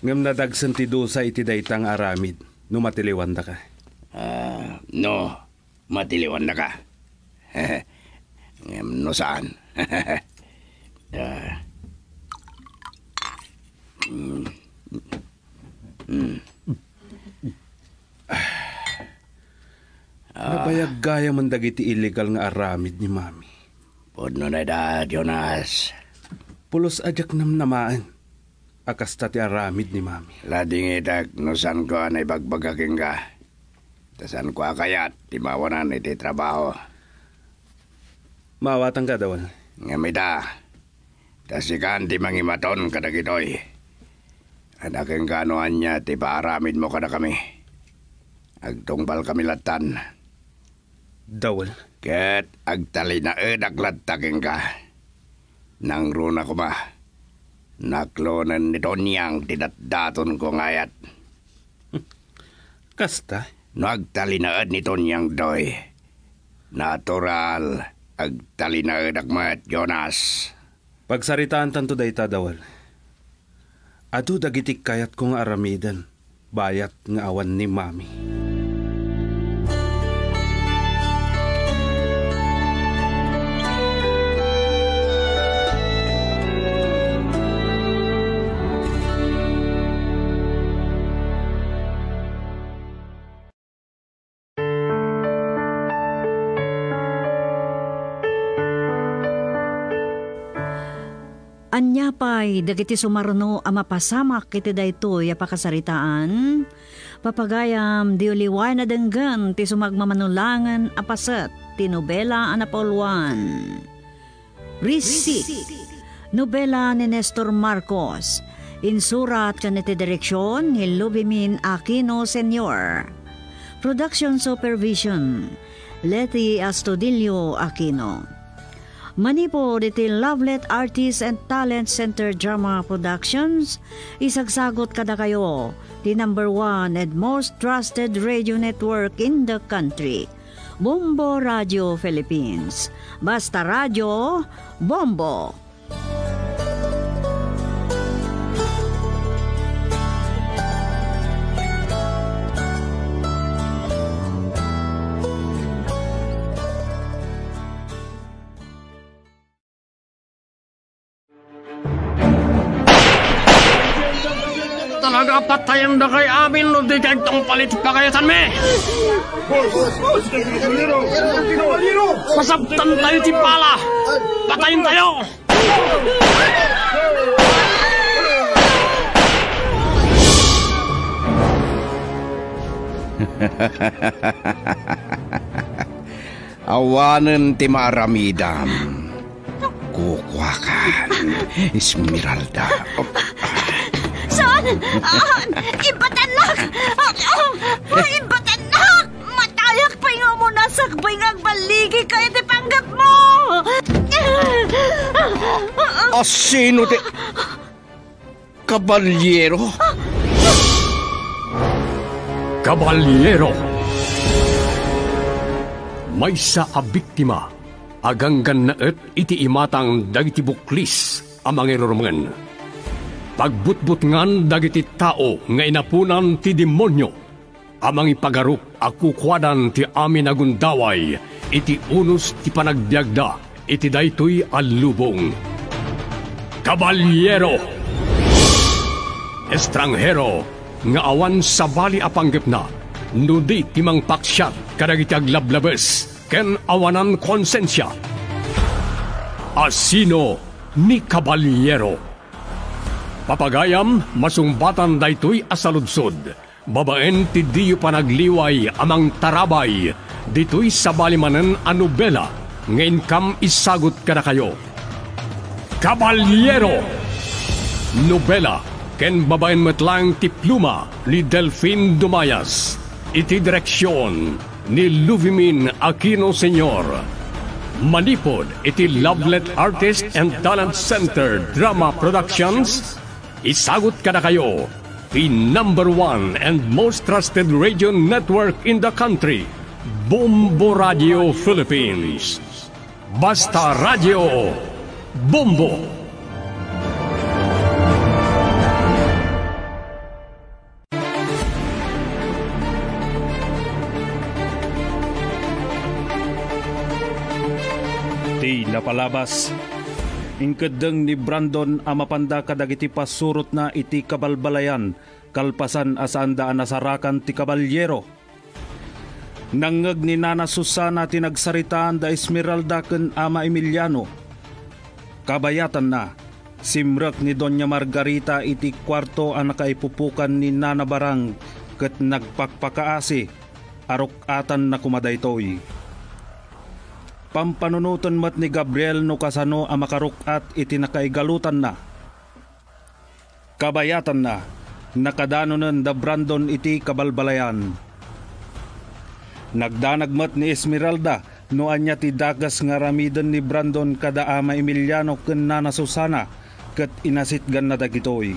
Ngem nadagsen ti dusa iti dayta nga aramid no matiliwandaka. Ah, no, matiliwandaka. Ngem no saan. Ah. Mm. Mm. Ah. Nabayag gayamen dagiti illegal nga aramid ni Mami. Pudno dayta, Jonas. Pulos a diak namnamaen a kasta ti aramid ni Mami. Ladingitek no saanko a naibagbaga kenka. Ta saanko a kayat ti mawanan iti trabaho. Maawatanka, Dawal. Ngem ita, ta sikan ti mangimaton kadagitoy. Adda kenka no ania ti paaramidmo kadakami. Agtungpalkami lattan. Dawel. Ket agtalinaedak latta kenka. Nangruna koma. Naklonen ni Tonyang ti datdatonko nga ayat. Kasta? No agtalinaed ni Tonyang, Doy, natural, agtalinaedak met, Jonas. Pagsaritaantanto dayta, Dawel. Adu dagiti kayatko nga aramiden, bayat nga awan ni Mami. Ania pay dagiti sumaruno a mapasamak iti daytoy a pakasaritaan? Papagayam, diyo liwayen a denggen ti sumagmamano laengen a paset ti nobela a napauluan. Receipt. Nobela ni Nestor Marcos. Insurat ken iti direksion ni Lubimin Aquino Senior. Production supervision, Leti Astudillo Aquino. Manipud iti Lovelet Artist and Talent Center Drama Productions, isagsagut kadakayo ti number one and most trusted radio network in the country, Bombo Radio Philippines. Basta Radio, Bombo! Talaga, patayen dakay amin no di kay tungpal iti pagayatanmi! Masaptan tayo ti pala! Patayen tayo! Awanen ti maaramidam. Kukuakan, Esmeralda. Saan? Ah, ibatannak! Ah, ah, ibatannak! Matayak pay nga umuna sakbay nga agballigika iti panggepmo! Asino ti Kabaliero? Kabaliero! Maysa a biktima a ganggannaet iti imatang dagiti buklis a mangirurumen. Pagbutbutngan dagiti tao nga inaponan ti demonio a mangipagarup a kukuadan ti amin a gundaway iti unos ti panagbiagda iti daytoy a lubong. Kabaliero! Estranghero nga awan sabali a panggepna no di ti mangpaksiat kadagiti aglablabes ken awanan konsensia. Asino ni Kabaliero? Papagayam, masungbatan daytoy a saludsod babaen ti diyo panagliway a mangtarabay ditoy sabali manen a nobela nga inkam isagut kadakayo. Kabaliero! Nobela ken babaen met laeng ti pluma ni Delfin Dumayas. Iti direksion ni Luvimin Aquino Senior. Manipud iti Lovelet Artist and Talent Center Drama Productions, isagut kadakayo ti number one and most trusted radio network in the country, Bombo Radio Philippines. Basta Radio, Bombo! Ti napalabas, inkeddeng ni Brandon a mapanda kadagiti pasurotna iti kabalbalayan kalpasan a saanda a nasarakan ti kabaliero. Nangngeg ni Nana Susana ti nagsaritaan da Esmeralda ken Ama Emiliano. Kabayatanna, simrek ni Doña Margarita iti kuarto a nakaipupukan ni Nana Barang ket nagpakpakaasi a ruk-atanna koma daytoy. Pampanunoten met ni Gabriel no kasano a makaruk-at iti nakaigalutanna. Kabayatanna, nakadanonen da Brandon iti kabalbalayan. Nagdanag met ni Esmeralda no ania ti dakes nga aramiden ni Brandon kada Ama Emiliano ken Nana Susana, ket inasitganna dagitoy.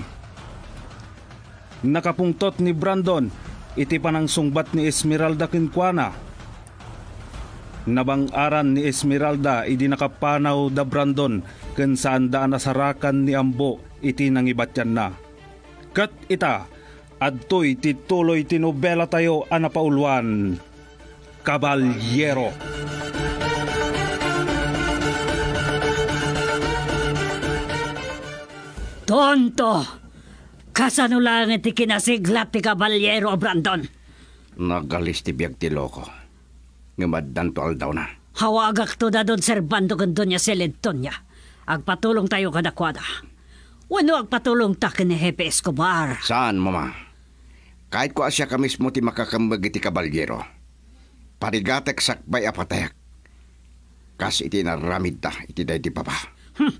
Nakapungtot ni Brandon iti panangsungbat ni Esmeralda kenkuana. Nabang-aran ni Esmeralda idi nakapanaw da Brandon ken saanda a nasarakan ni Ambo iti nangibatianna. Ket ita, adtoy ti tuloy ti nobelatayo a napauluan, Kabaliero. Tonto! Kasano laeng ti kinasiglat ti kabaliero a Brandon? Nagalis ti biag ti loko. Ngem addanto aldawna. Hawagakto da Don Servando ken Doña Celedonio. Agpatulongtayo kadakuada. Wenno agpatulongta ken ni Hepe Escobar? Saan, Mama. Kayatko a siak a mismo ti makakemmeg iti kabalyero. Parigatek sakbay a patayak, kas iti inaramidda iti daydi papa. Hmm.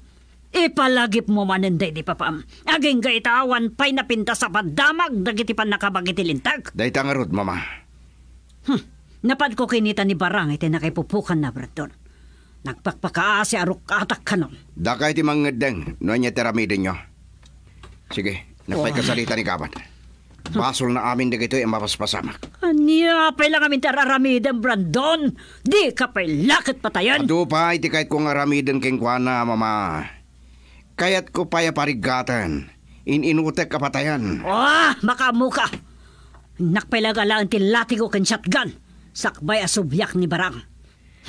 Ipalagipmo manen daydi papam. Agingga ita awan pay napintas a padamag dagiti pannakabag iti linteg. Dayta ngarud, Mama. Hmm. Napadko kinita ni Barang iti nakaipupukanna, Brandon. Nagpakpakaasi a ruk-atak kanon. Dakay ti mangngeddeng no ania ti aramidenyo. Sige, nagpaykasarita ni Gabat. Basolna amin dagitoy a mapaspasamak. Ania pay la ngamin ti ar-aramidem, Brandon? Dika pay la ket patayen? Adu pay ti kayatko nga aramiden kenkuana, Mama. Kayatko pay a parigaten. In-inutek a patayen. Ah, makaammoka. Innak pay la galaen ti latigo ken shotgun. Sakbay a subliak ni Barang.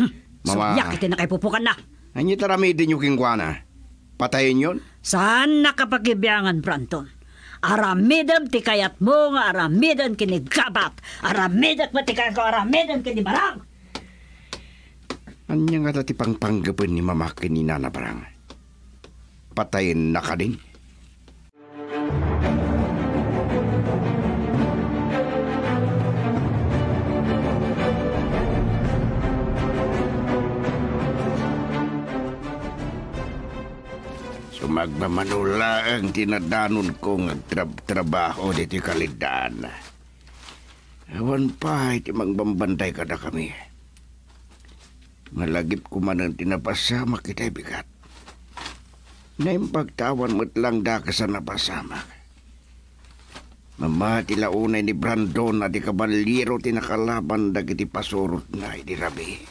Hmm, Mama. Subliak iti nakaipupukanna. Ania ti aramidenyo kenkuana? Patayenyon? Saannak a pakibiangan, Brandon. Aramidem ti kayatmo nga aramiden ken ni Gabat. Aramidek met ti kayatko aramiden ken ni Barang. Ania ngata ti pangpanggepen ni Mama ken ni Nana Barang? Patayenna kadin? Sumagmamano laeng ti nadanonko nga agtrab-trabaho ditoy kaleddaan. Awan pay ti mangbambantay kadakami. Malagipko manen ti napasamak itay bigat. Naimbag ta awan met lang dakes a napasamak. Mamati la unay ni Brandon a ti kabalyero ti nakalaban dagiti pasurotna idi rabii.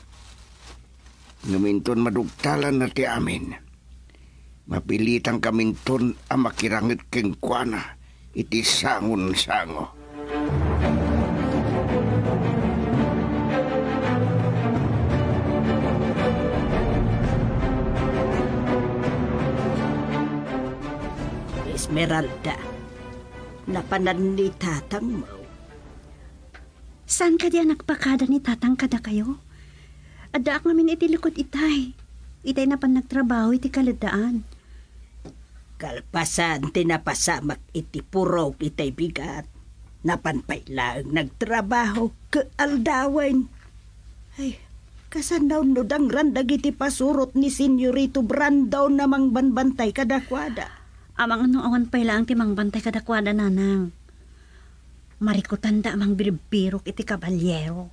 Ngem inton madugtalanna ti amin, mapilitankami inton a makiranget kenkuana iti sangonsango. Esmeralda, napanan ni tatangmo? Saan kadi a nagpakada ni Tatang kadakayo? Addaak ngamin iti likod itay. Itay napan nagtrabaho iti kaleddaan. Kalpasan ti napasamak iti purok itay bigat, napan pay laeng nagtrabaho ket aldawen. Ay, kasano no dangran dagiti pasurot ni Senyorito Brandon a mangbantay kadakuada? Amangan no awan pay laeng ti mangbantay kadakuada, Nanang. Marikutanda a mangbirbirok iti kabalyero.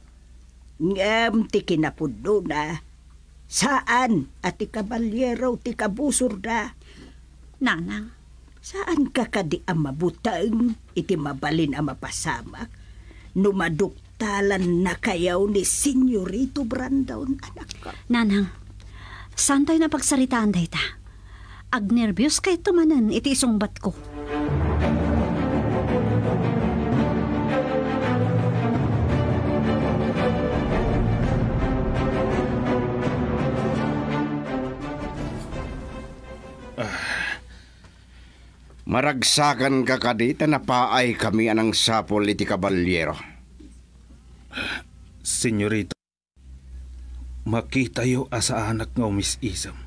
Ngem ti kinapudnona, saan a ti kabalyero ti kabusorda. Nanang. Saanka kadi a mabuteng iti mabalin a mapasamak no maduktalannakayo ni Senyorito Brandon, anakko? Nanang, saantayo a pagsaritaan dayta. Agnerbios kayto manen iti isungbatko. Ah, maragsakanka kadi ta napaaykami a nangsapul iti kabalyero? Senyorito, makitayo a saanak nga umis-isem.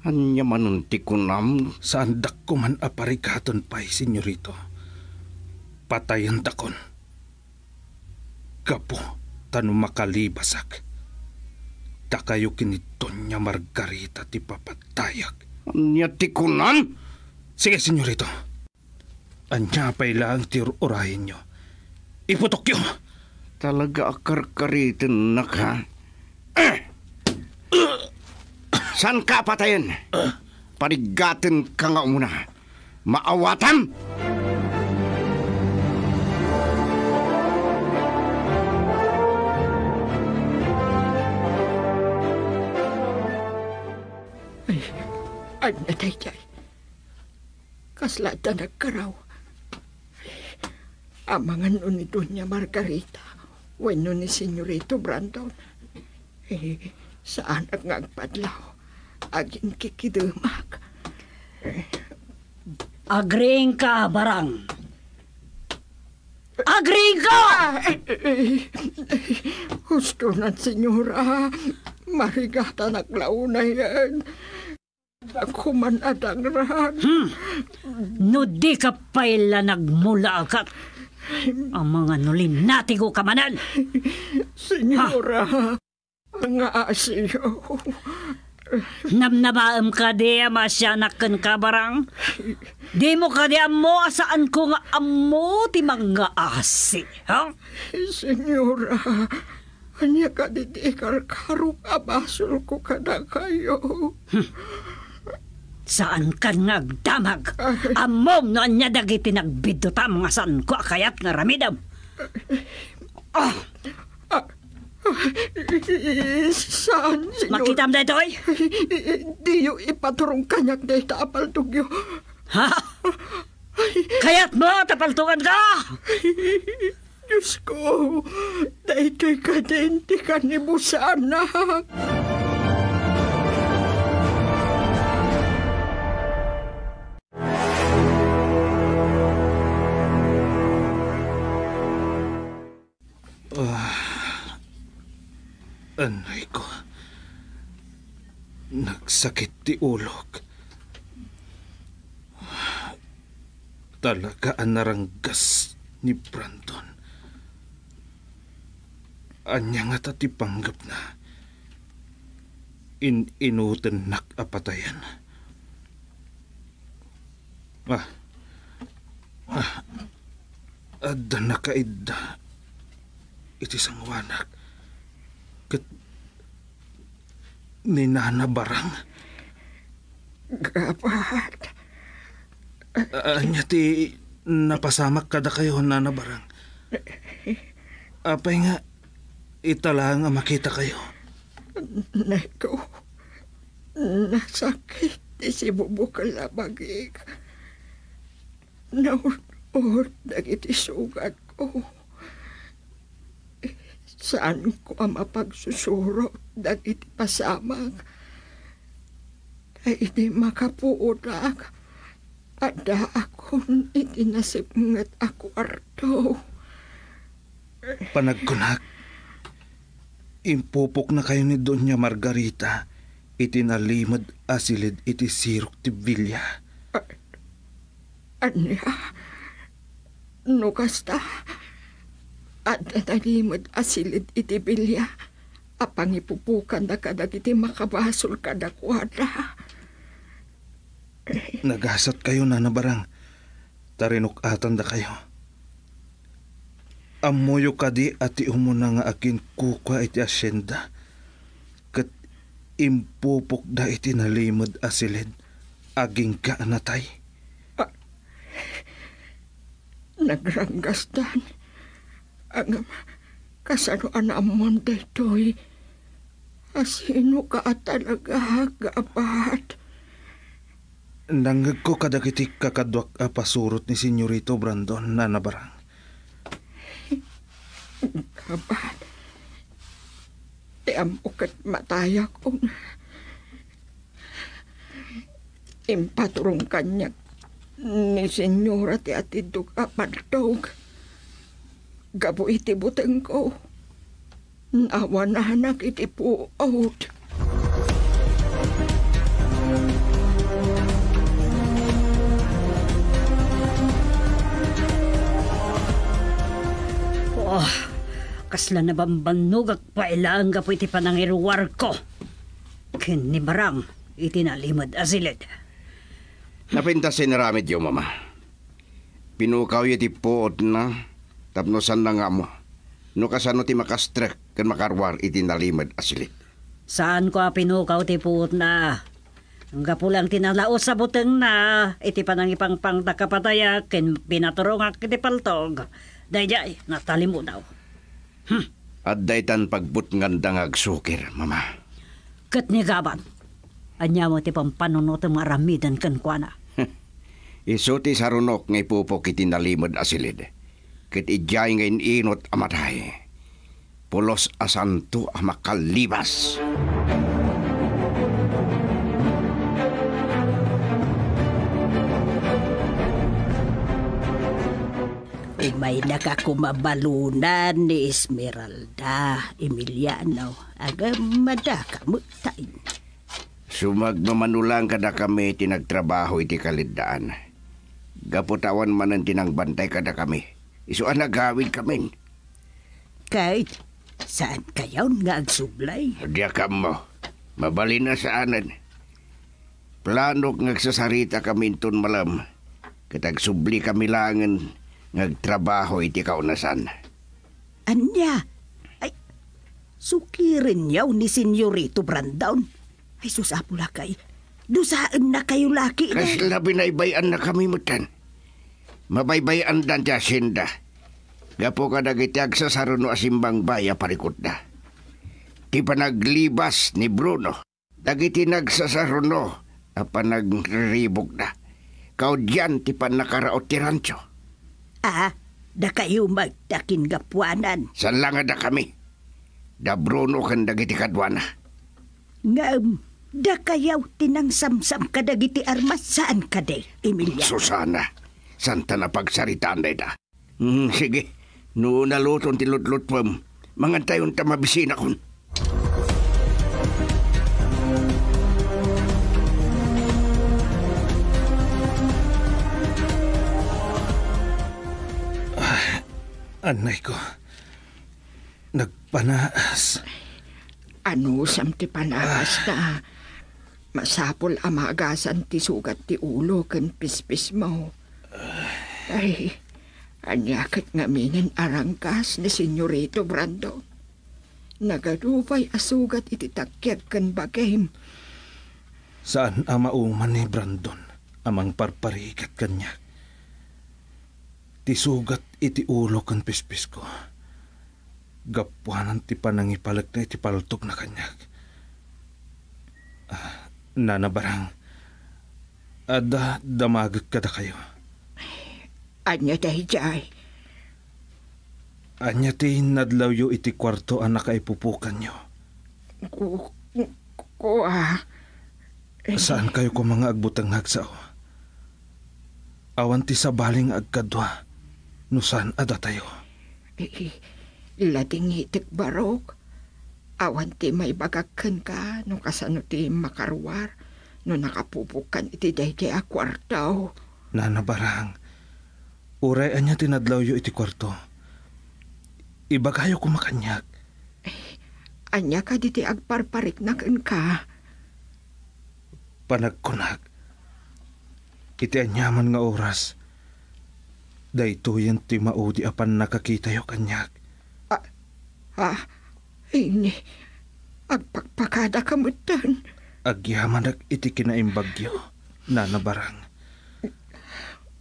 Ania manen ti kunam? Saandakon a parigaten pay, Senyorito. Patayentakon. Gapu ta no makalibasak, dakayo ken ni Doña Margarita ti papatayak. Ania ti kunam? Sige, Senyorito. Ania pay laeng ti ur-urayenyo? Iputokyo! Talaga a karkaritennak, ha? Eh! Saanka a patayen? Parigatenka nga umuna. Maawatam! Ay, ania daydiay? Kasla adda nagkaraw. Amangan no ni Doña Margarita wenno ni Senyorito Brandon. Eh, saanak nga agpadlaw. Aginkikidemak. Agriingka, Barang. Agriingka! Ah, eh, eh, eh, husto nan, Senyora. Marigatanak la unayen. Ako man a dangran. Hmm. No di ka pay la nagmulakat, amangan no linatigo ka manen. Senyora, nga asiyo. Namnamaem kadi a maasianak kenka, Barang? Dimo kadi ammo a saanko nga ammo ti mangngaasit, ha? Senyora, ania kadi ti ikarkarok a basolko kadakayo? Hmm. Saankan nga agdamag. Ay. Ammom no ania dagiti nagbiddutam nga saanko a kayat nga aramidem. Ah! Ah, saan, Senyora? Makitam daytoy? Diyo ipaturong kaniak dayta a paltogyo. Ha? Ay. Kayatmo ta paltoganka? Diosko, daytoy kadin ti kanibusana. Ah, anay ko. Nagsakit ti ulok. Talaga a naranggas ni Brandon. Ania ngata ti panggepna? In-inutennak a patayen. Ah. Ah. Adda nakaidda iti sangoanak. Ket ni Nana Barang. Gabat. A-, ania ti napasamak kadakayo, Nana Barang? Apay nga ita laeng a makitakayo? Neko, nasakit ti sibubukel a bagik. Naud-od dagiti sugatko. Saanko a mapagsusurot dagiti pasamak. Ta idi makapuodak, addaakon iti nasipnget a kuarto. Panagkunak, impupoknakayo ni Doña Margarita iti nalimed a silid iti sirok ti bilia. A-, ania? No kasta, adda nalimed a silid iti bilia a pangipupokanna kadagiti makabasol kadakuada. Nagasatkayo, Nana Barang, ta rinuk-atandakayo. Ammoyo kadi a ti umuna nga aginkukua iti asienda ket impupokda iti nalimed a silid agingga a natay? A-, nagranggasdan. Ngem kasano a naammoan daytoy? A sinoka a talaga, Gabat? Nangngegko kadagiti kakaduak a pasurot ni Senyorito Brandon, Nana Barang. Gabat, ti ammo ket matayak una. Impaturong kaniak ni Senyora ti atiddog a paltog gapu iti butengko. Naawananak iti puot. Oh, kasla nabambannogak pay laeng gapu iti panangiruarko ken ni Barang iti nalimed a silid. Napintas ti inaramidyo, Mama. Pinukawyo ti puotna tapno saanna nga ammo no kasano ti makastrek ken makaruar iti nalimed a silid. Saanko a pinukaw ti puotna. Gapu lang ti nalaus a butengna iti panangipangpangtak a patayak ken pinaturongak iti paltog. Daydiay, natalimudaw. Hmm. Adda itan pagbutnganda nga agsukir, Mama. Ket ni Gabat, ania met ti pampanunotem nga aramiden kenkuana? Isu ti sarunok nga ipupok iti nalimed a silid, ket idiay nga in-inut a matay. Pulos a santo a makalibas. Umaynaka koma balunan ni Esmeralda, Emiliano, agem madaka met tain. Sumagmamano lang kadakami ti nagtrabaho iti kaleddaan. Gapu ta awan manen ti nangbantay kadakami. Isu a nagawidkamin. Kay, saankayon nga agsublay? Diak ammo. Mabalin a saanen. Planok nga agsasaritakami inton malem, ket agsublikami laengen nga agtrabaho iti kaunasan. Ania? Ay, sukirenyo ni Senyorito Brandon? Ay, sus, Apo lakay. Dusaennakayo laki, eh. Kasla binaybay-annakami metten. Mabaybay-andan ti hacienda. Gapu kadagiti agsasaruno a simbangbay a parikutda. Ti panaglibas ni Bruno. Dagiti nagsasaruno a panagriribukda. Kaudian ti pannakaraot ti rancho. Ah, dakayo met ti kingapuanan. Saan la nga dakami. Da Bruno ken dagiti kaduana. Ngem, dakayo ti nangsamsam kadagiti armas, saan kadi, Emilia? Susana, saanta nga pagsaritaan dayta. Hmm, sige. No naluton ti lutlutpem, mangantayon ta mabisinakon. Ah, anay ko. Nagpanaas. Anusam ti panaas ta? Masapul a maagasan ti sugat ti ulo ken pispismo. Ay, ania ket ngaminen a ranggas ni Senyorito Brandon? Nagadu pay a sugat iti takkiag ken bagim. Saan a mauman ni Brandon a mangparparigat kaniak. Ti sugat iti ulo ken pispisko. Gapuanan ti panangipalekna iti paltogna kaniak. Ah, Nana Barang, adda damagek kadakayo. Ania daydiay? Ania ti nadlawyo iti kuarto a nakaipupokanyo? Ku-, ku-, kua. Saankayo koma nga agbuteng nga agsao? Awan ti sabali nga agkadua no saan a datayo. I-, i-, ladingitek, Barok. Awan ti maibagak kenka no kasano ti makaruar no nakapupokan iti daydiay a kuarto. Nana Barang, uray ania ti nadlawyo iti kuarto, ibagayo koma kaniak. Ania kadi ti agparparikna kenka? Panagkunak, iti aniaman nga oras, daytoyen ti maudi a pannakakitayo kaniak. Ah, ah, Inna, agpakpakadaka metten. Agyamanak iti kinaimbagyo, Nana Barang.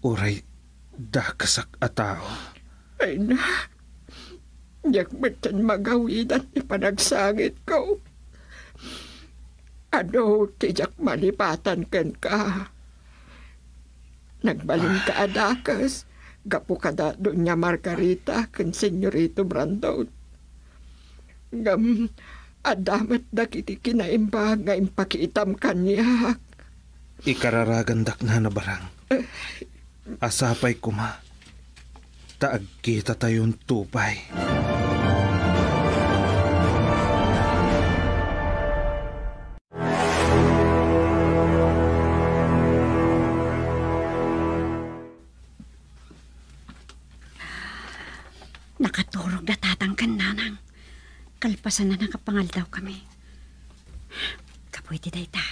Uray dakesak a tao. Ay na, diak metten magawidan ti panagsangitko. Adu ti diak malipatan kenka. Nagbalinka a dakes gapu kada Doña Margarita ken Senyorito Brandon. Ngem adda met dagiti kinaimbag nga impakitam kaniak. Ikararagandak, Nana Barang. A sapay koma ta agkitatayon to pay. Nakaturogda tatang ken nanang. Kalpasan a nakapangaldawkami. Gapu iti dayta,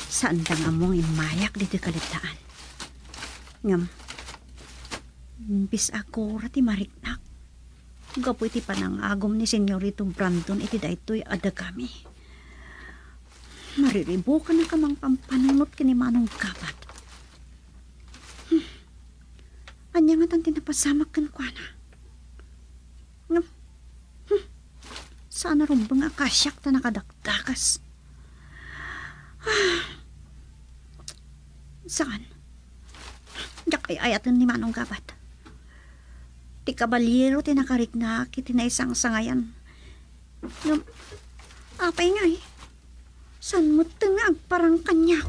saanda nga ammo nga immayak ditoy kaleddaan. Ngem, imbes a gura ti mariknak, gapu iti panangagum ni Senyorito Brandon iti daytoy a dagami, mariribukanak a mangpampanunot ken ni Manong Gabat. Hmm. Ania ngatan ti napasamak kenkuana? Ngem, hmm, saan a rumbeng a kasiak ta nakadakdakas. Ah, saan? Diak ay-ayaten ni Manong Gabat. Ti kabaliro ti nakariknak iti naisangsangayan. Ngem, apay ngay? Saan met nga agparang kaniak?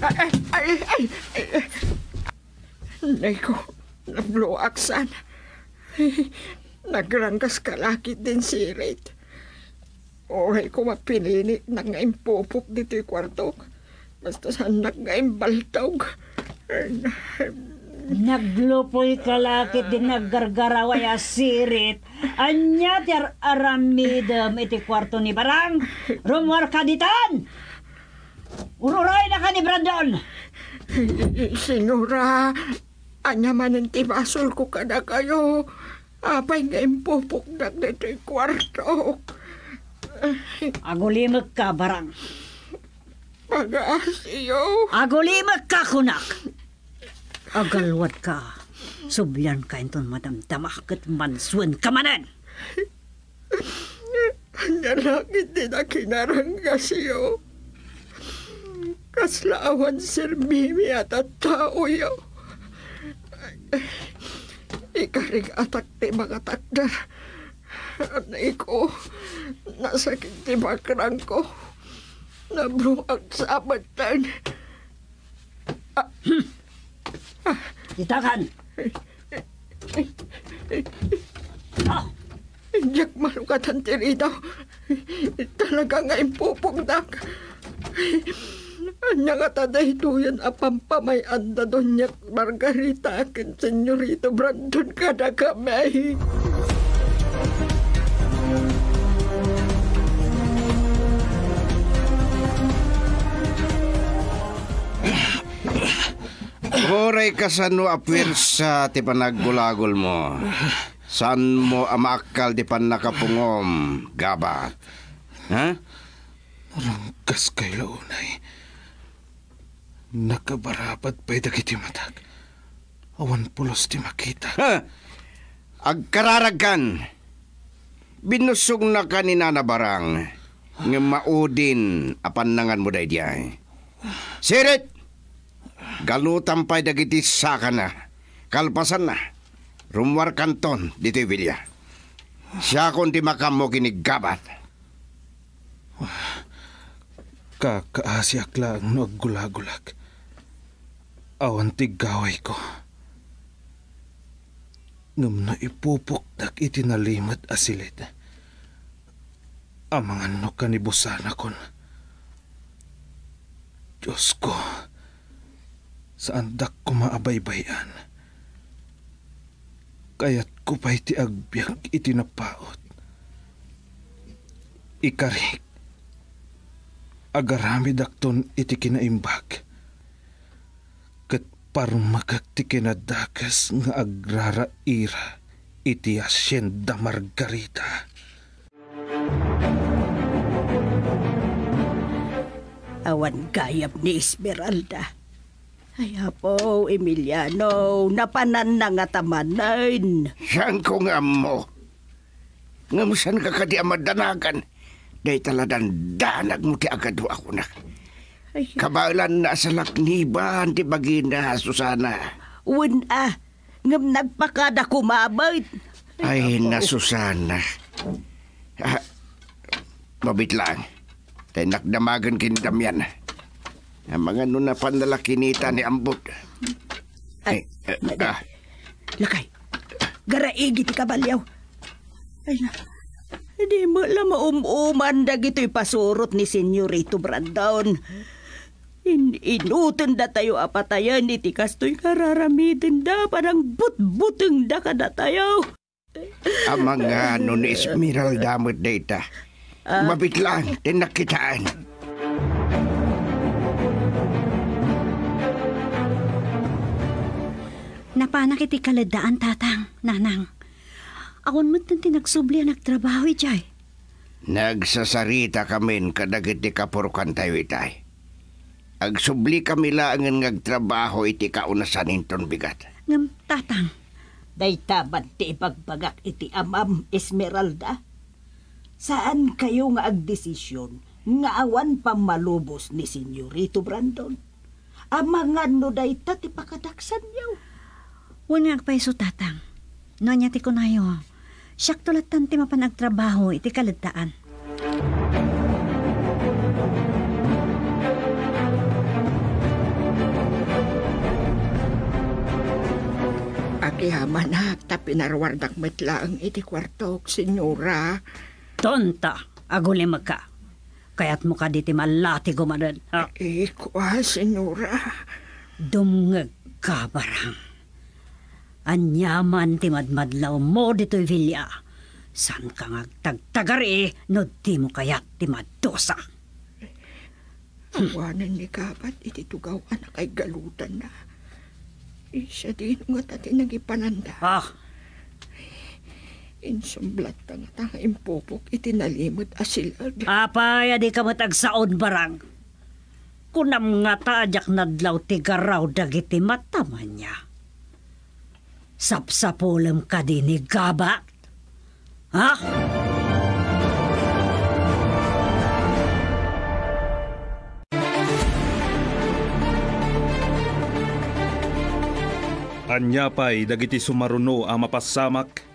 Ay, ay, ay, ay, ay. Nay ko, Nagluaksan. Nagranggas ka la ketdin, Sirit. Uray koma pinininak nga impupok ditoy kuartok. Basta saannak nga imbaltog. Naglupoy ka la ketdin naggargaraway a Sirit. Ania ti ar-aramidem iti kuarto ni Barang? Rummuarka ditan! Ururoynaka ni Brandon! Senyora, ania manen ti basolko kadakayo? Apay nga impupokdak ditoy kuartok? Agulimekka, Barang. Pagaasiyo. Agulimekka, kunak. Agalwadka. Sublianka inton madamdama ket mansuenka manen. Ania la ketdi a kinaranggasyo? Kasla awan serbimi a tattaoyo. Ikarig-atak ti makatakder. Anayko, nasakit ti bakrangko. Nabruak sa abaten. Ah. Itakan! Ah! Diak malukatan ti ridaw. Talaga nga impupokdak. Ania ngata daytoyen a pampamay-anda, Doña Margarita ken Senyorito Brandon kadakami? Uray kasano a puwersa ti panaggulagulmo, saanmo a maakkal ti pannakapungom, Gabat. Ha? Ranggaskay la unay. Nakabarabad pay dagiti matak. Awan pulos ti makita. Ha? Agkararagkan! Binusognaka ni Nana Barang, ngem maudin a pannanganmo daydiay. Sirit! Galutam pay dagiti sakana. Kalpasanna, rummuarkanton ditoy bilia. Siakon ti makaammo ken ni Gabat. Kakaasiak laeng no aggulagulak. Awan ti gawayko. Ngem no ipupokdak iti nalimed a silid, amangan no kanibusanakon. Diosko, saandak koma a baybay-an. Kayatko pay ti agbiag iti napaut. Ikarik, agaramidakton iti kinaimbag, ket parmekek ti kinadakes nga agraraira iti Hacienda Margarita. Awan gayam ni Esmeralda. Ay, Apo Emiliano, napananna ngata manen. Saanko nga ammo. Ngem saanka kadi a madanagan? Dayta la dandanagmo ti agadua, kunak. Ay. Kabaelanna a salakniban ti bagina, Susana. Wen a, ngem nagpakada koma met. Ay, Apo. Na Susana. Ah, mabitlang. Tay nakdamagen ken Damian. Amangan no napan la kinita ni Ambot. Ay, ay, ah. Lakay. Garaigi ti kabalio. Ay, na. Di met la maum-uman dagitoy pasurot ni Senyorito Brandon. In-inuten datayo a patayen iti kastoy nga raramidenda, panangbutbutengda kadatayo. Amangan no ni Esmeralda met dayta. Ah. Mabitlang ti nakkitaan. Napanak iti kaleddaan, Tatang, Nanang. Awan met ti nagsubli a nagtrabaho idiay. Nagsasarita kamin kadagiti kapurokantayo itay. Agsubli kami laengen nga agtrabaho iti kaunasan inton bigat. Ngem, Tatang, dayta man ti ibagbagak iti amam, Esmeralda. Saankayo nga agdesision nga awan pammalubos ni Senyorito Brandon. Amangan no dayta ti pakadaksanyo. Wen nga agpayso, Tatang. No ania ti kunayo, siakto lattan ti mapan agtrabaho iti kaleddaan. Yamanak ta pinaruardak met laeng iti kuartok, senyora. Tonta, agulimekka. Kayatmo kadi ti mallatigko manen, ha? Eh, kua, senyora. Dumngegka, Barang. Aniaman ti madmadlawmo ditoy bilia, saanka nga agtagtagari no dimo kayat ti madusa. Awanen ni Gabat iti tugaw a nakaigalutanna. Siya dino ngata ti nagipananda. Ah. Insumbletta ngata nga impupok iti nalimed a sileg. Apay a dika met agsaon, Barang? Kunam ngata a diak nadlaw ti garaw dagiti matam ania. Sapsapulem kadi ni Gabat? Ha? Ania pay dagiti sumaruno a mapassamak?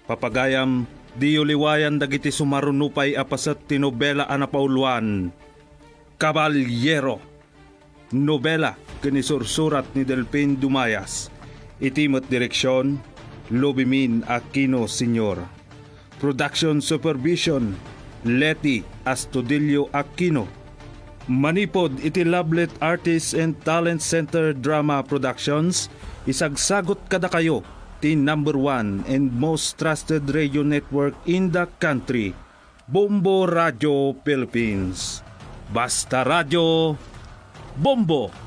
Papagayam, diyo liwayan dagiti sumaruno pay a paset ti nobela a napauluan, Caballero. Nobela ken isursurat ni Delfin Dumayas. Iti met direksion, Lobimin Aquino Senior. Production supervision, Leti Astudillo Aquino. Manipud iti Lablet Artists and Talent Center Drama Productions, isagsagut kadakayo ti number one and most trusted radio network in the country, Bombo Radio Philippines. Basta Radio, Bombo!